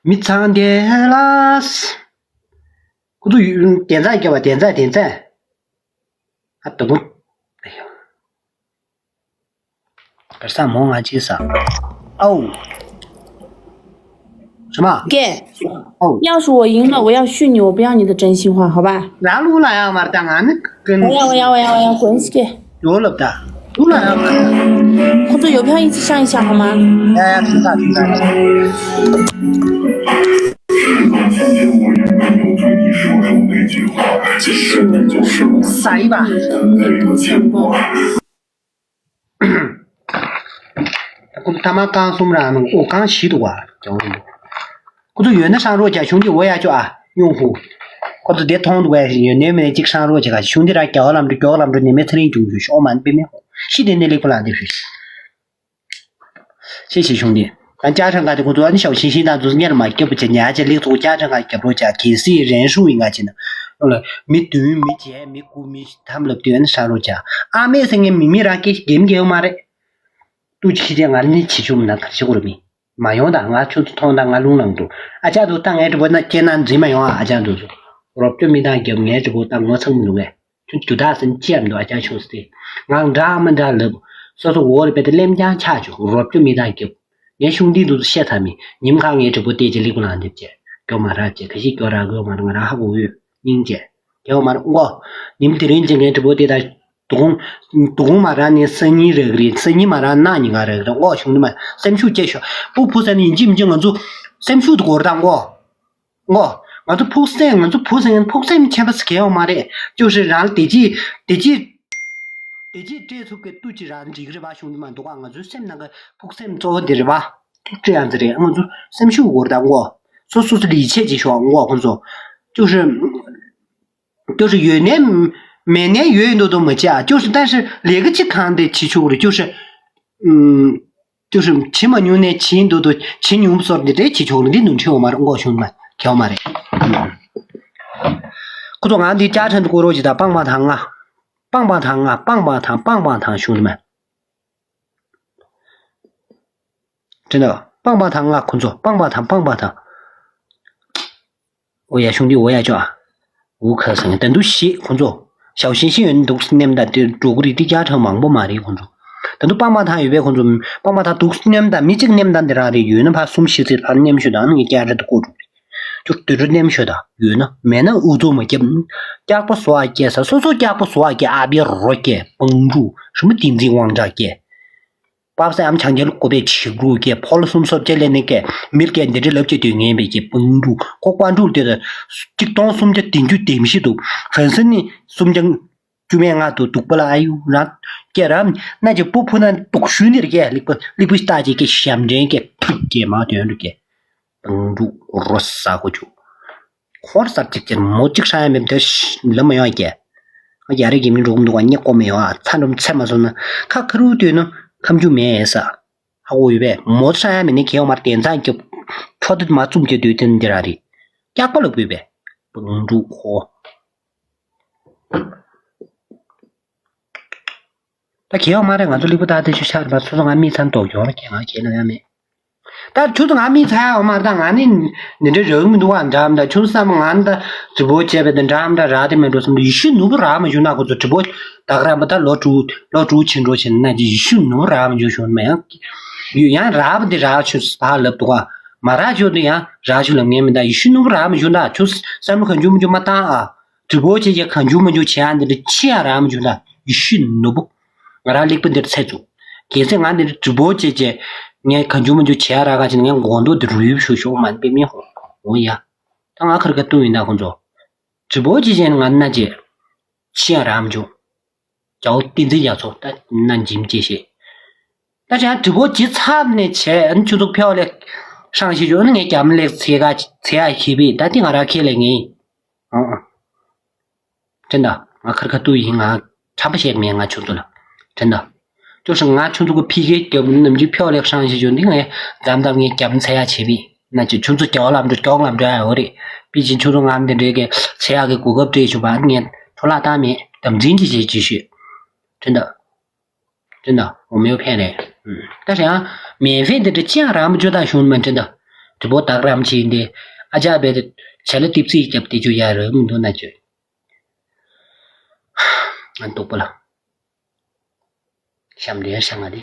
མི་ཚང་དེ་ལ། ཁོ་ཚོ་ཡུ་དན་ཚ་རྒྱབ་པ་དན་ཚ་དན་ཚ། ཨ་དུ་བུ། གར་ས་མོ་ང་ཅི་ས། ཨའུ།什么？给。哦。要是我赢了，我要训你，我不要你的真心话，好吧？ རང་ལུགས་ལ་ཡང་མར་ད་ང་ནི་ཀུན། 我要，我要，我要，我要，滚下去。 ཡོད་ལབ་ད། ལུགས་ལ་ཡང་མར་ད། 或者邮票一起上一下好吗？ ཡ་ཡ་ཁྱོད་ད་ཁྱོད་ད། 啥一把？ ད་ཁོ་ཚོ་ཐ་མག་རྐང་གསུམ་རང་ནང་ཨོ་རྐང་བཞི་འདུག་བ། རྒྱ་བོ་རིན་པོ། ཁོ་ཚོ་ཡོད་ན་ཧྲང་རོགས་བྱ། གཞུང་འདི་འོ་ཡ་ཅོ་ཨ་ཡོང་ཧུ། ཁོ་ཚོ་དེ་མཐོང་འདུག་བས། ཡོད་ནའི་མེད་ནའི་གཅིག་ཧྲང་རོགས་བྱ། ག་གཞུང་འདི་ར་རྒྱ་བོ་ལམ་འགྲོ་རྒྱ་བོ་ལམ་འགྲོ་ནི་མེད་ཚེ་རིང་བྱུང་བྱུང་ཤོག་མ་ནི་པེ་མེ་ཧུ། ཤི་དེ་ནས་ལེགས་པོ་ལ་འདེབས་ཤིག་ཤེས་ཤེས་གཞུང་འདི། ད་ཅ་ཧྲང་ག་དེ་ཁོ་ཚོ་ཨ་ནི་ཞའོ་ཤིང་ཤིང་དང་ཚོ་སྔོན་ལ་མ་རྒྱབ་པོ་བྱ། ཉ་ཅ་ལེགས་ཚོ་ཅ་ཧྲང་ག་རྒྱབ་རོགས་བྱ། གལ་སྲིད་རན་ཧྲུའུ་ཡིན་ག་ཅི་ན། ཡོང་ལ་མི་བདུན་མི་བརྒྱད་མི་དགུ་མི་ཐམ་ལབ་དུས་ཨ་ནི་ཧྲང་རོགས་བྱ། ཨ་མས་སེང་ངེ་མི་མི་རང་སྐད་ཤིག་གེམ་གེ་ཡོད་མ་རེད། ཏུ་ཅི་ཅེ་ང་ནི་ཆི་ཆུ་མི་ན་གར་ཆི་གོ་ར་མི། མ་ཡོང་ད་ང་ཆུ་ཚོད་ཐོང་ད་ང་ལུང་ལང་འདུག་ཨ་ཅག་ཏུ་ད་ངའི་གྲི་པོ་ན་ཁྱེད་ན་འཛིན་མ་ཡོང་ཨ། ཨ་ཅག་ཏུ་ཚོ་རོབ་ཅོ་མི་དང་རྒྱབ་ངའི་གྲི་པོ་ད་ངོ་ཚང་མི་འདུག་གས། ཁྱོད་རྒྱུ་དག་སེམས་ཅི་ཡང་འདུག་ཨ་ཅག་ཆུང་སྟེ། ང་འདྲ་མི་འདྲ་ལབ། སོ་སོ་འོ་རེ་པེ་ཏེ་ལེམ་རྐྱང་ཆགས་བྱུང་། རོབ་ཅོ་མི་དང་རྒྱབ། ངའི་ཤུང་ཏི་ཏུ་ཚོ་བཤད་ཚར་མི། ཉིམ་ཁ་ངའི་གྲི་པོ་ཏེ་ཅི་ལི་ཀུ་ལང་འདེབས་བྱས། སྐྱོ་མ་རག་བྱས། ག་ཞིག་སྐྱོ་རག་གོ་མ་རག་ང་རང་ཧ་གོ་ཡོད། སྙིང་རྗེ། རྒྱལ་བ་མ་རེད་ཨོ། ཉིན་དེ་རིང་ཅན་གའི་གྲི་པོ་དེ་དང་། དུ་གུང་། དུ་གུང་མ་རང་ནི་སང་ཉིན་རག་རེད། སང་ཉིན་མ་རང་གནངས་ཉིན་ག་རག་རེད་ཨོ། གཞུང་ནི་མ་སེམས་ཤུགས་སྐྱེ་ཤོག་ཕུག་ཕུག་སེམས་ནི་ཡིན་གཅིག་མིན་གཅིག་ང་ཚོ་སེམས་ཤུགས་དུ་གོ་རེད་ད་ཨོ། ཨོ། ང་ཚོ་ཕུག་སེམས་ང་ཚོ་ཕུག་སེམས་ཕུག་སེམས་ཆེན་པོ་ཟེར་གལ་ཡོད་མ་རེད། ཅོ་ཧྲི་རང་ལ་བདེ་སྐྱིད་བདེ་སྐྱིད་བདེ་སྐྱིད་སྤྲད་ཐུབ་ཀྱི་ཏུ་ཅི་རང་འགྲིག་རེད་པ། གཞུང་ནི་མ་འདུག་ག་ང་ཚོའི་སེམས་ནང་གི་ཕུག་སེམས་གཙོ་བོ་དེ་རེད་པ། ཐུགས་ཁྲེལ་ཡང་ཟེར་རེད་ང་ཚོ་སེམས་ཤུགས་གོ་རེད་ད་ཨོ། སོ་སོ་སོ་ལ་ཡིད་ཆེས་བྱེད་ཤོག་ཨོ་ཁོང་ཚོ། ཅོ་ཧྲི། ཅོ་ཧྲི་ཡོད་ནའི་མེད་ནའི་ཡོད་འདུག་འདུག་མ་བྱེད་ཨ། ཅོ་ཧྲི་ད་ཧྲི་ལས་ཀ་ཅིག་གང་དེ་བྱེད་ཆོག་རེད། ཅོ་ཧྲི། ཨུམ། ཅོ་ཧྲི་བྱེད་མ་མྱོང་ནའི་བྱེད་འདུག་འདུག་བྱེད་མྱོང་བཟོ་འདི་འདྲའི་བྱེད་ཆོག་རེད། འདི་ནུ་ཁྲི་འོ་མ་རེད་ཨོ་གཞུང་མ་གལ་བ་མ་རེད། ཁོ་ཚོ་ང་འདི་ཅ་ཧྲན་དུ་བསྐོ་རོགས་བྱེད་ད་པང་པང་ཐང་ང་། པང་པང་ཐང་ང་པང་པང་ཐང་པང་པང་ཐང་གཞུང་མ། དྲན་ད། པང་པང་ཐང་ང་ཁོ་ཚོ་པང་པང་ཐང་པང་པང་ཐང་། ཨོ་ཡ་གཞུང་འདི་ཨོ་ཡ་ཅོ་ཨ། འུ་ཁ་སང་ད་འདུ་ཤེས་ཁོ་ཚོ། ཞའོ་ཤིང་ཤིང་ཡོད་ན་འདུག་སེ་ནེམ་ད་དེ་འགྲོ་གི་རེད། དེ་བརྒྱ་ཕྲག་མང་པོ་མ་རེད་ཁོ་ཚོ། ད་དུ་པང་པང་ཐང་ཡོད་པས་ཁོ་ཚོ་པང་པང་ཐང་འདུག་སེ་ནེམ་ད་མི་གཅིག་ནེམ་ད་འདི་རང་རེད། ཡོད་ན་ཕར་གསུམ་བཞི་ཚེ་ཕར་ནེམ་ཤོད་དང་ངས་བརྒྱ་ཕྲག་ཏུ་བསྐོ་འགྲོ་རེད། ཅོ་དུད་འགྲོ་ནེམ་ཤོད་དང་ཡོད་ན་མེད་ན་འུ་ཚོ་མ་རྒྱབ། སྐྱག་པ་བཟོ་ཨ་སྐྱེ་ས་སོ་སོ་སྐྱག་པ་བཟོ་ཨ་སྐྱེ་ཨ་བི་རོ་སྐྱེ་པང་ཕྲུག་རི་མོ་ཏིང་འཛིན་དབང་དྲག་སྐྱེ། པ་སེ་ཨམ་ཆང་རྒྱལ་ལ་ཀོ་པའི་ཆིག་རུ་སྐྱེ་ཕོ་ལ་སུམ་སོབ་ཅེ་ལེ་ནི་སྐྱེ་མིར་སྐྱེ་འདི་འདྲ་ལབ་ཅེ་དུས་ངན་པའི་སྐྱེ་པང་ཕྲུག་ཁོ་ཀ་འབྲུག་དེ་ལ་གཅིག་སྟོང་སུམ་བརྒྱ་བདུན་ཅུ་དེ་མི་ཤི་འདུག་ཧན་སི་ནི་སུམ་བརྒྱ་བཅུ་མེད་ལྔ་འདུག་སྡུག་པ་ལ་ཨ་ཡུ་རང་སྐྱེ་རམ་ན་ཅེ་པུ་ཕུ་ན་སྡུག་ཤུལ་ནི་ར་སྐྱེ་ལིག་པ་ལིག་པ་ཤི་ཏ་ཅེ་སྐྱེ་ཞབས་འདྲེན་སྐྱེ་ཕུག་སྐྱེ་མ་དོན་རུ་སྐྱེ། པང་ཕྲུག་རོ་ས་ཀོ་ཆུ། ཁོར་སར་ཅིག་ཅར་མོ་གཅིག་ཧྲ་ཡ་མེད་དེ་ལ་མ་ཡོང་སྐྱེ། ང་རྒྱ་རིགས་ཀྱི་མི་འགྲོ་གི་འདུག་ག་སྙེག་ཀོ་མི་ཡོང་ཨ། ཚ་འགྲམ་ཚད་མ་སོང་ན་ཁ་ཁ་རུ་དུས་ན་ཁམ་ཆུ་མེད་ས། ཧ་གོ་ཡོད་པས་མོ་ཧྲ་ཡ་མེད་ནི་གེ་ཡོང་མར་བརྟན་ཚང་སྐྱོབ། ཁྲོ་དེ་མ་བཙུམ་སྐྱེ་དུས་དེ་འདི་ར་རེད། སྐྱག་པ་ལ་བུད་པས། པང་ཕྲུག་ཁོ། ད་གལ་ཡོད་མ་རེད། ང་ཚོ་ལིག་པ་ཏག་ཏག་ཅིག་ཤར་བ་སོ་སོ་ང་མི་ཚང་དོག་གྱོང་ར་ཁྱེད་ང་ཁྱེད་ལ་ཡ་མེད། ད་ཁྱོད་ཚོ་ང་མི་ཚང་ཡོད་མ་རེད། ད་ང་ནི་འདི་འདྲ་རག་མི་འདུག་ཨ། འདྲ་མི་འདྲ་ཁྱོད་བསམ་ང་ད་དྲི་བོ་བྱས་པ་དང་འདྲ་མི་འདྲ་རག་དེ་མེད་འགྲོ་བསམ་དུ་ཡེ་ཤུ་ནོར་བུ་རག་མ་བྱུང་ན་ཁོ་ཚོ་དྲི་བོ་ད་ག་ར་མ་ད་ལོ་དྲུག་ལོ་དྲུག་ཕྱིན་འགྲོ་ཕྱིན་ན་ཅི་ཡེ་ཤུ་ནོར་བུ་རག་མ་བྱུང་ཞུ་ནི་མ་ཡང་ཡང་རག་པ་འདི་རག་ཆུ་ཕ་ལབ་འདུག་ཨ། མ་རག་ཆུ་འདི་ཡང་རག་ཆུ་ལབ་ངེས་མི་ད་ཡེ་ཤུ་ནོར་བུ་རག་མ་བྱུང་ད་ཁྱོད་བསམ་བློ་གང་བྱུང་མ་བྱུང་མ་བཏང་ཨ། དྲི་བོ་ཅེས་ཀྱི་གང་བྱུང་མ་བྱུང་བྱེད་ཡ་འདི་འདྲ་ཅི་ཡང་རག་མ་བྱུང་ད་ཡེ་ཤུ་ནོར་བུ། ང་རང་ལེགས་པོ་འདིར་ཚེ་བཙུགས། གལ་སྲིད་ང་འདི་འདྲ་དྲི་བོ་ཅེས་ཀྱི་ངས་གང་བྱུང་མ་བྱུང་བྱེད་ཡ་རག་ག་ཅིག་ངས་མགོ་འདོགས་འདི་རུལ་ཞུ་ཞོག་མ་པེ་མི་ཧོ་ཧོ་ཡ། ད་ང་ཁར་ཁ་བཏུང་ཡིན་ད་ཁོང་ཚོ། དྲི་བོ་ཅེས་ཀྱི་ང་ན་ཅེ། ཅི་ཡང་རག་མ་བྱུང་། རྒྱ་བོ་བསྟན་འཛིན་རྒྱ་མཚོ་ད་ན་འཇིམ་ཅེས་ཤེས། ད་ཅང་དྲི་བོ་ཇི་ཚབ་ནས་བྱས་ཨ་ནི་ཆུ་ཚོད་ཕེའོ་ལེགས་ཧྲང་ཞིག་བྱུང་ཨ་ནི་ངས་རྒྱ་མི་ལེགས་ཚེ་ག་ཚེ་ཡ་ཤེས་པས་ད་དེ་ང་རང་ཁས་ལེན་ངེས། ཨང་ཨང་། དྲན་ད་ང་ཁར་ཁ་ཏུ་ཡིན་ང་ཁྲམ་པ་བཤད་མེད་ང་ཆུ་ཚོད་ལ་དྲན་ད། ཅོ་ཧྲི་ང་ཆུ་ཚོད་ཀྱི་ཕི་གེ་རྒྱབ་ནམ་རྒྱུན་ཕེའོ་ལེགས་ཧྲང་ཞིག་བྱུང་འདི་ངས་མཚམས་མཚམས་ངས་རྒྱ་མི་ཚེ་ཡ་བྱེད་པས་ན་ཅི་ཆུ་ཚོད་རྒྱ་བ་ལམ་འགྲོ་རྒྱ་བ་ལམ་འགྲོ་ཡ་ཡོད་རེད། པི་ཅིན་ཆུ་ཚོད་ང་འདི་འདྲའི་གི་ཚེ་ཡ་གི་གོ་སྐབས་སྤྲད་བྱུང་བ་ངས་འཕྲོ་བརླག་བཏང་མེད་དམ་འཛིན་གྱི་བྱེད་ཀྱི་ཞུས། དྲན་ད། དྲན་ད་འོ་མེའོ་ཕན་རེད། ད་རེད་ཨ། མེ་ཕན་དེ་འདྲ་ཅི་ཡང་རག་མ་བཅོས་དང་ཞུང་མ་དྲན་ད། དྲི་བོ་དག་རམ་ཆེ་ཡིན་ཏེ། ཨ་ཅག་བས་དེ། བྱ་ལ་ཏིབ་ཙིག་བརྒྱབ་བསྡད་རྒྱུ་ཡ་རག་མི་འདུག་ན་བྱོས། ང་སྡུག་པོ་ལ། ཤམ་འདྲེན་ཤ་ང་དེ།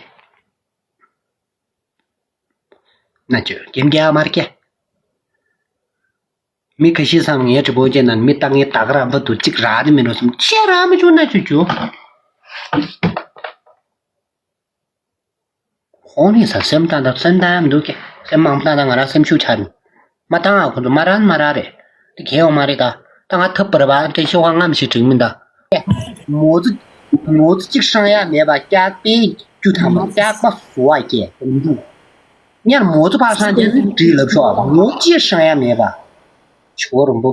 ན་བྱོས་རྒྱན་རྒྱ་མར་སྐྱེ། མི་ཁ་ཤས་སམ་ངའི་ཁྲི་པོ་ཅན་ན་མི་ལྟ་ངའི་ད་ག་རང་པ་དུ་གཅིག་རག་ནི་མི་འགྲོ་སམ་ཁྱེད་རག་མི་བྱུང་ན་བྱོས་བྱོས། ཧོང་ནི་ས་སེམས་བཏང་དང་སེམས་བཏང་ཡང་མི་འདུག་གས། སེམས་མང་པོ་བཏང་དང་ང་རང་སེམས་ཤུགས་ཆག་མི། མ་བཏང་ཨ་ཁོ་ཚོ་མ་རག་ན་མ་རག་རེད། དེ་གས་ཡོང་མ་རེད་ད། ད་ང་ཐབས་པར་བ་དེ་ཤོག་ཁ་ངམ་ཞིག་དྲིང་མི་ད། མོ་ཙི། མོ་ཙི་གཅིག་སྲང་ཡ་མེད་པ་སྐྱག་པས་རྒྱུ་དང་པ་སྐྱག་པ་བཟོ་བ་སྐྱེ་རིན་འབུ། ཉར་མོ་ཙི་ཕར་སྲང་རྒྱ་ནི་བྲིས་ལབ་ཤོག་ཨ་མོ་ཅི་སྲང་ཡ་མེད་པ། ཆོ་རིན་པོ།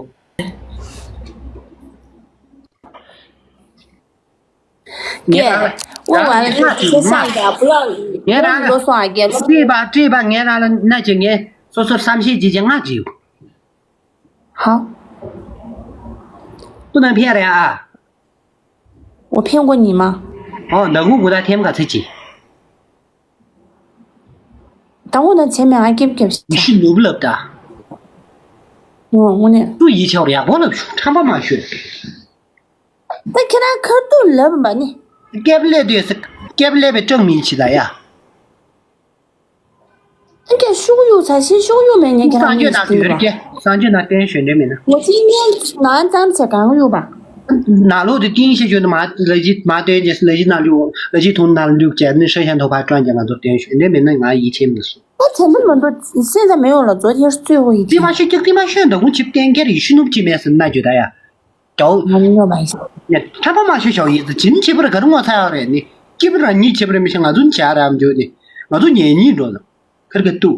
ངས་རང་ལ་དབུ་མ་ལ་ཁྱེད་ཤ་ཡ་བུ་ལ་ངས་རང་ལ་ལོ་སོང་ཨ་རྒྱལ། བཀྲིས་པ་བཀྲིས་པ་ངས་རང་ལ་མནའ་བྱེད་ངས་སོ་སོར་བསམ་ཤེས་བྱེད་ཀྱི་ང་བྲིས། ཧ། ཏུ་ནང་ཕེ་རེ་ཨ། 我骗过你吗？ ཨོ་ན་གུ་གུ་ད་ཐེམ་ག་ཚི་ཅི། ད་འོ་ན་བྱས་མེད་ཨ་སྐྱེབ་སྐྱེབ་ཤི་ཤི་ནུབ་ལབ་ད། ངོ་ངོ་ནས། ཏུ་ཡི་ཆའོ་ཡག་པོ་ལབ་ཤུ་ཁྲམ་པ་མ་ཤོད། ད་ཁྱེད་རང་ཁར་ཏུ་ལབ་པ་ནི། སྐྱེབ་ལེ་དུས་སྐྱེབ་ལེ་བའི་སྐྲག་མིན་ཆི་ད་ཡ། ཨ་ཀྱ་ཤུགས་ཡོད་ཚ་ཤེས་ཤུགས་ཡོད་མེད་ངས་ཁྱེད་རང་གསང་སྤྱོད་ནང་ཡོད་ཀྱེ་གསང་སྤྱོད་ནང་བསྟན་ཞོན་འདྲེ་མེད་ན། ངོ་ཅི་ངས་ནང་ཙམ་ཚེ་གང་ཡོད་པ། ནང་ལོག་དུ་བསྟན་ཤེས་ཞོན་མ་ལ་ཇི་མ་བསྟན་ཅེས་ལ་ཇི་ནང་ལུག་ལ་ཇི་ཐུང་ནང་ལུག་ཅེས་ནི་ཧྲ་ཤ་མཐོ་བ་སྤྲོད་ཀྱང་ང་ཚོ་བསྟན་ཞོན་འདྲེ་མེད་ན་ང་ཡིད་ཆེས་མི་སོང་། ཨ་ཚེ་འདི་མི་འདུག་སེམས་ཙམ་མེད་ཡོང་ལ་མཛོ་ཐེར་རྩོད་འོ་ཡིད་ཆེས། དེ་མ་ཤེས་ཀྱག་དེ་མ་ཤོན་འདུག་ངུ་ཆིབ་བསྟན་ཁྱེར་ཡིད་ཤུ་ནུབ་ཅི་མེད་ཟིན་ན་ཇོ་ད་ཡ། ཀྱའོ། ང་མི་ཉོ་མ་ཡིན། ཡ། ཁྱབ་པ་མ་ཤོད་ཞའོ་ཡིན་ཙི་ཇིན་ཆེ་པར་ག་རུ་ངོ་ཚ་ཡག་རེད་ནི། སྐྱིད་པར་ཉིད་ཆེ་པར་མི་ཤེས་ང་ཚོ་བྱ་ར་མ་འཇོག་ནི། ང་ཚོ་ཉེ་ཉིད་འགྲོ་ན། ཁར་ག་ཏུ།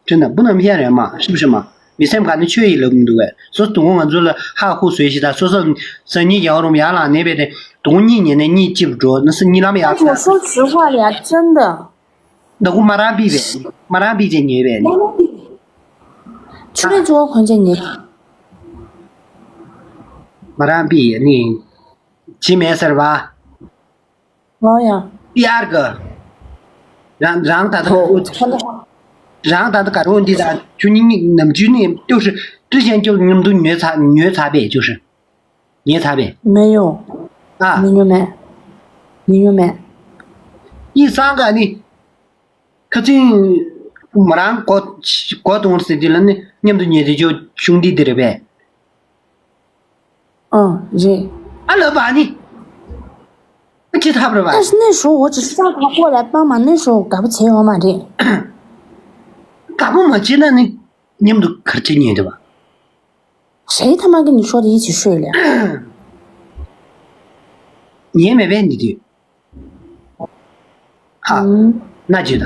ཁྲི་ན་བུ་ནམ་ཤ་རེ་མ་ཤུབ་ཤུ་མ། མི་སེམས་ག་ནི་ཆོས་ཡིན་ལབ་མི་འདུག་བས། སོ་སོ་དུང་ང་ཚོ་ལ་ཧ་ཧུ་བཟོས་ཤི་ད་སོ་སོ། སང་ཉིན་ཡང་རུམ་ཡར་ལངས་ནས་བས་ཏེ། དུང་གཉིད་ཉལ་ནས་གཉིད་ལྕིབ་འགྲོ་ན་སང་ཉིན་ལམ་ཡར་ཚ། 我说实话呀，真的。 ད་གུ་མ་རང་པི་བས། མ་རང་པི་ཅེ་ཉེ་བས་ནི། ཆུ་ལེན་ཆུ་བ་གོན་ཅེ་ཉེ། མ་རང་པི་ནི། ཇི་མེད་ཟེར་བ། ང་ཡང་། ཡར་གི། རང་རང་ད་ད། ཧོ། རང་ད་ད་ག་རུ་འདི་ད་ཆུ་ཉིན་ནམ་ཆུ་ནི་ཏུ་ཧྲི་ཏུ་ཞན་ཅུ་ཉམ་དུ་ཉོས་ཚ་ཉོས་ཚ་བས་ཅུ་ཧྲི། ཉེ་ཚ་བས། མེ་ཡོ། ཨ། མི་ཉོ་མེ། མི་ཉོ་མེ། ཡིན་སང་ག་ནི། ཁ་ཚིང་། མ་རང་གོ་གོ་དུང་ཟེར་དུས་ལ་ནི་མཉམ་དུ་ཉེ་དེ་ཅོ་གཞུང་འདི་འདི་རེད་པས། ཨ་རེད། ཨ་ལ་བ་ནི། ཨ་ཅི་ཐབས་རེད་བ། 但是那时候我只是在他过来帮忙，那时候我搞不起我嘛这。 དགའ་པོ་མ་བྱེད་ན་ནི་མཉམ་དུ་གར་བྱེད་ཉེ་དེ་བ། 谁他妈跟你说的一起睡了呀？ ཉེ་མེད་པས་འདི་དུས། ཧ། ན་ཅི་ད།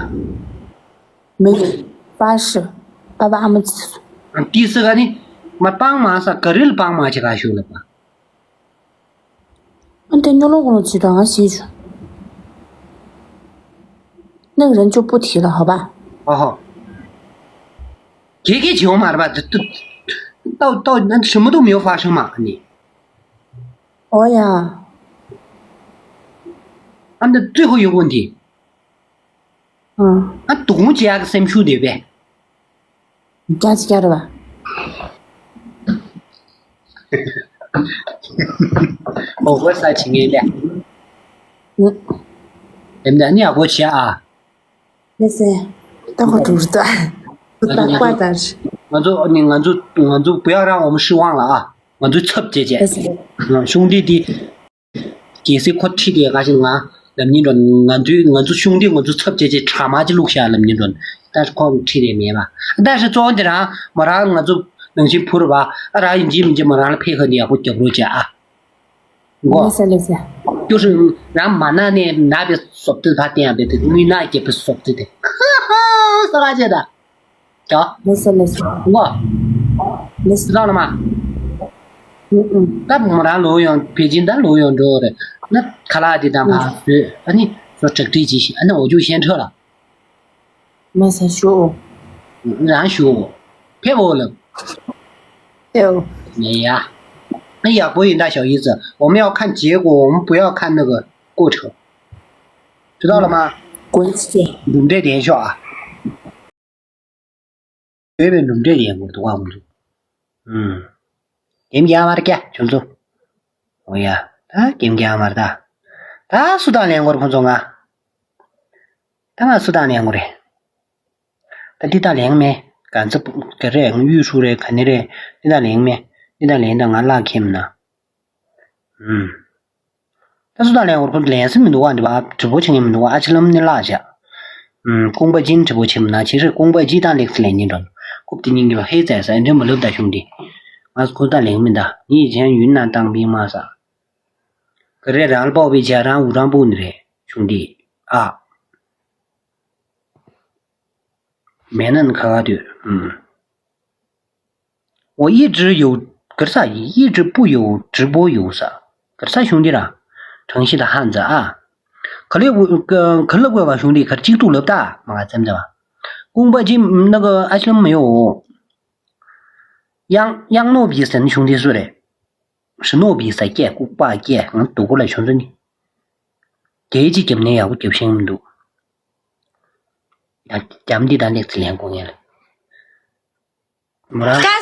མི་ཡོད། 发誓，爸爸妈妈。 ཏི་སི་ག་ནི། མ་སྤང་མ་ས་ག་རིལ་སྤང་མ་ཆེ་ག་ཞུ་ལ་པ། 那对牛老公的鸡蛋啊，洗去。那个人就不提了，好吧？ ཨོ་ཧོ། ཁྱེད་ཀྱིས་བྱེད་འོང་མ་རེད་པ། དུ་དུ་ཏོ་ཏོ་ན་什么都没有发生嘛，你。 ཨོ་ཡ། ཨ་འདི་最后一个问题。 ཨ། ཨ་དུང་ཅི་ཡག་གི་སེམས་ཤུགས་དེ་བས། རྒྱ་ཆི་རྒྱ་རེད་པ། ཨོ་ཧོ་ས་ཆི་ངེ་ལེ། ཨུ། དེ་འདྲ་ནི་ཡག་པོ་བྱས་ཨ། 没事，待会儿煮着。 ང་ཚོ་ང་ཚོ་ང་ཚོ་ང་ཚོ 不要让我们失望了啊。 ང་ཚོའི་ཚབ་བྱེད་བྱེད། 没事。 གཞུང་འབྲེལ་འདི། གལ་སྲིད་ཁོ་ཁྲིད་དེ་ག་ཞིག་ང་ལབ་ཉིན་འགྲོ་ང་ཚོའི་ང་ཚོ་གཞུང་འབྲེལ་ང་ཚོ་ཚབ་བྱེད་བྱེད་ཁྲ་མ་ཅི་བླུགས་བཞག་ལབ་ཉིན་འགྲོ་ད་ཁོ་ཁྲིད་དེ་མེད་པ། ད་ཞིག་གཙོ་བོ་འདི་རང་མོ་རང་ང་ཚོ་ནང་བཞིན་ཕུར་བ་ཨ་རང་ཡིན་གཅིག་མིན་གཅིག་མོ་རང་ལ་ཕེབས་ཁ་འདི་ཡག་པོ་རྒྱབ་རོགས་བྱེད་ཨ། ངོ་། ལེ་ས་ལེ་ས། ཀྱོ་ཧྲི། རང་མ་ན་ནས་ན་བའི་སོབ་ཏི་ཕ་བསྟན་ཡང་བས་ཏེ་དངུལ་ན་རྒྱབ་པའི་སོབ་ཏི་དེ། ཧ་ཧ་ས་ར་ཅེ་ད། ཀྱོ། ལེ་ས་ལེ་ས། ངོ་། ལེ་ས། ལ་ལ་མ། ཨུ་ཨུ། ད་མོ་རང་ལོ་ཡོང་བེ་ཅིན་ད་ལོ་ཡོང་འགྲོ་རེད། ན་ཁ་ལག་དེ་དང་ཕ་བཟོས་ཨ་ནི་སོ་དྲག་དྲིས་ཅི་ཞིག་ཨ་ནི་འོ་ཇུ་ཤན་ཁྲ་ལ། མ་ཟ་ཞུ། རང་ཞུ། ཕེབས་འོ་ལབ། ཨེའོ། ཡ། ཡ། ཡག་པོ་ཡིན་ད་ཞའོ་ཡིན་ཙི། 我们要看结果，我们不要看那个过程。知道了吗？滚起去。 གྲུབ་འབྲས་ལྡན་ཤོག་ཨ། བོད་པའི་གྲུབ་འབྲས་ལྡན་དགོས་འདུག་ཨ། ཨུམ། ཀེམ་རྒྱག་མར་ཀྱ་ཁྱོད་ཚོ། འོ་ཡ། ད་ཀེམ་རྒྱག་མར་ད། ད་སུ་དང་ལེན་དགོས་རེད་ཁོང་ཚོ་ང་། ད་ང་སུ་དང་ལེན་དགོས་རེད། ད་འདི་དང་ལེན་མེད། ག་ཚོད་ག་རེ་གཡུ་ཧྲུག་རེད་ག་ནི་རེད། འདི་དང་ལེན་མེད། འདི་དང་ལེན་ད་ང་ལག་ཁེམ་ན། ཨུམ། ད་སུ་དང་ལེན་དགོས་རེད་ཁོང་ཚོ་ལེན་ས་མི་འདུག་བ། འདི་བ་དྲི་བོ་བྱེད་མཁན་མི་འདུག་བ། ཨ་ཅི་ལམ་ནི་ལག་བྱ། ཀོང་པ་ཅིན་དྲི་བོ་བྱེད་མི་ན་ཅི་རེད། ཀོང་པ་ཅི་དང་ལེགས་སུ་ལེན་ཉིན་འགྲོ། རྐུབ་དེ་སྙིང་གི་ལོ་ཧེ་ཙེ་ས་ཨེ་འདྲེ་མ་ལབ་ད་གཞུང་འདི། ང་ཁོ་ད་ལེན་མི་ད་ངའི་ཅན་ཡུན་ན་བཏང་པིན་མ་ས། ག་རེ་རང་ལ་པའོ་པའི་ཇ་རང་འུ་རང་པུ་ནི་རེད་གཞུང་འདི། ཨ། མེད་ན་ནི་ཁ་ཁ་དུས། ཨུམ། 我一直有 གར་ས་ཡིན། 一直不有直播有 ས་གར་ས་གཞུང་འདི་ར། 城市的汉字 ཨ། ག་ལེ་ག་ལབ་དགོས་པ་གཞུང་འདི་གར་གཅིག་ཏུ་ལབ་ད་མ་ག་ཙམ་ཙམ། ཀོང་པ་ཅི་ན་ག་ཨ་ཅི་ལམ་མི་ཡོ། གཡང་གཡང་ནོ་བི་ཟན་གཞུང་འདི་སུ་རེད། ཧྲི་ནོ་བི་ས་སྐད་ལྐུགས་པ་སྐད་ང་དུ་གོ་ལ་ཆུང་ཚོ་ནི། རྒྱལ་སྤྱི་རྒྱབ་ནས་ཡག་པོ་རྒྱབ་ཤེས་མི་འདུག་ཡང་རྒྱམ་འདི་དང་ལེགས་ཚེ་ལེན་དགོས་ངེས་ལ། མོ་རང་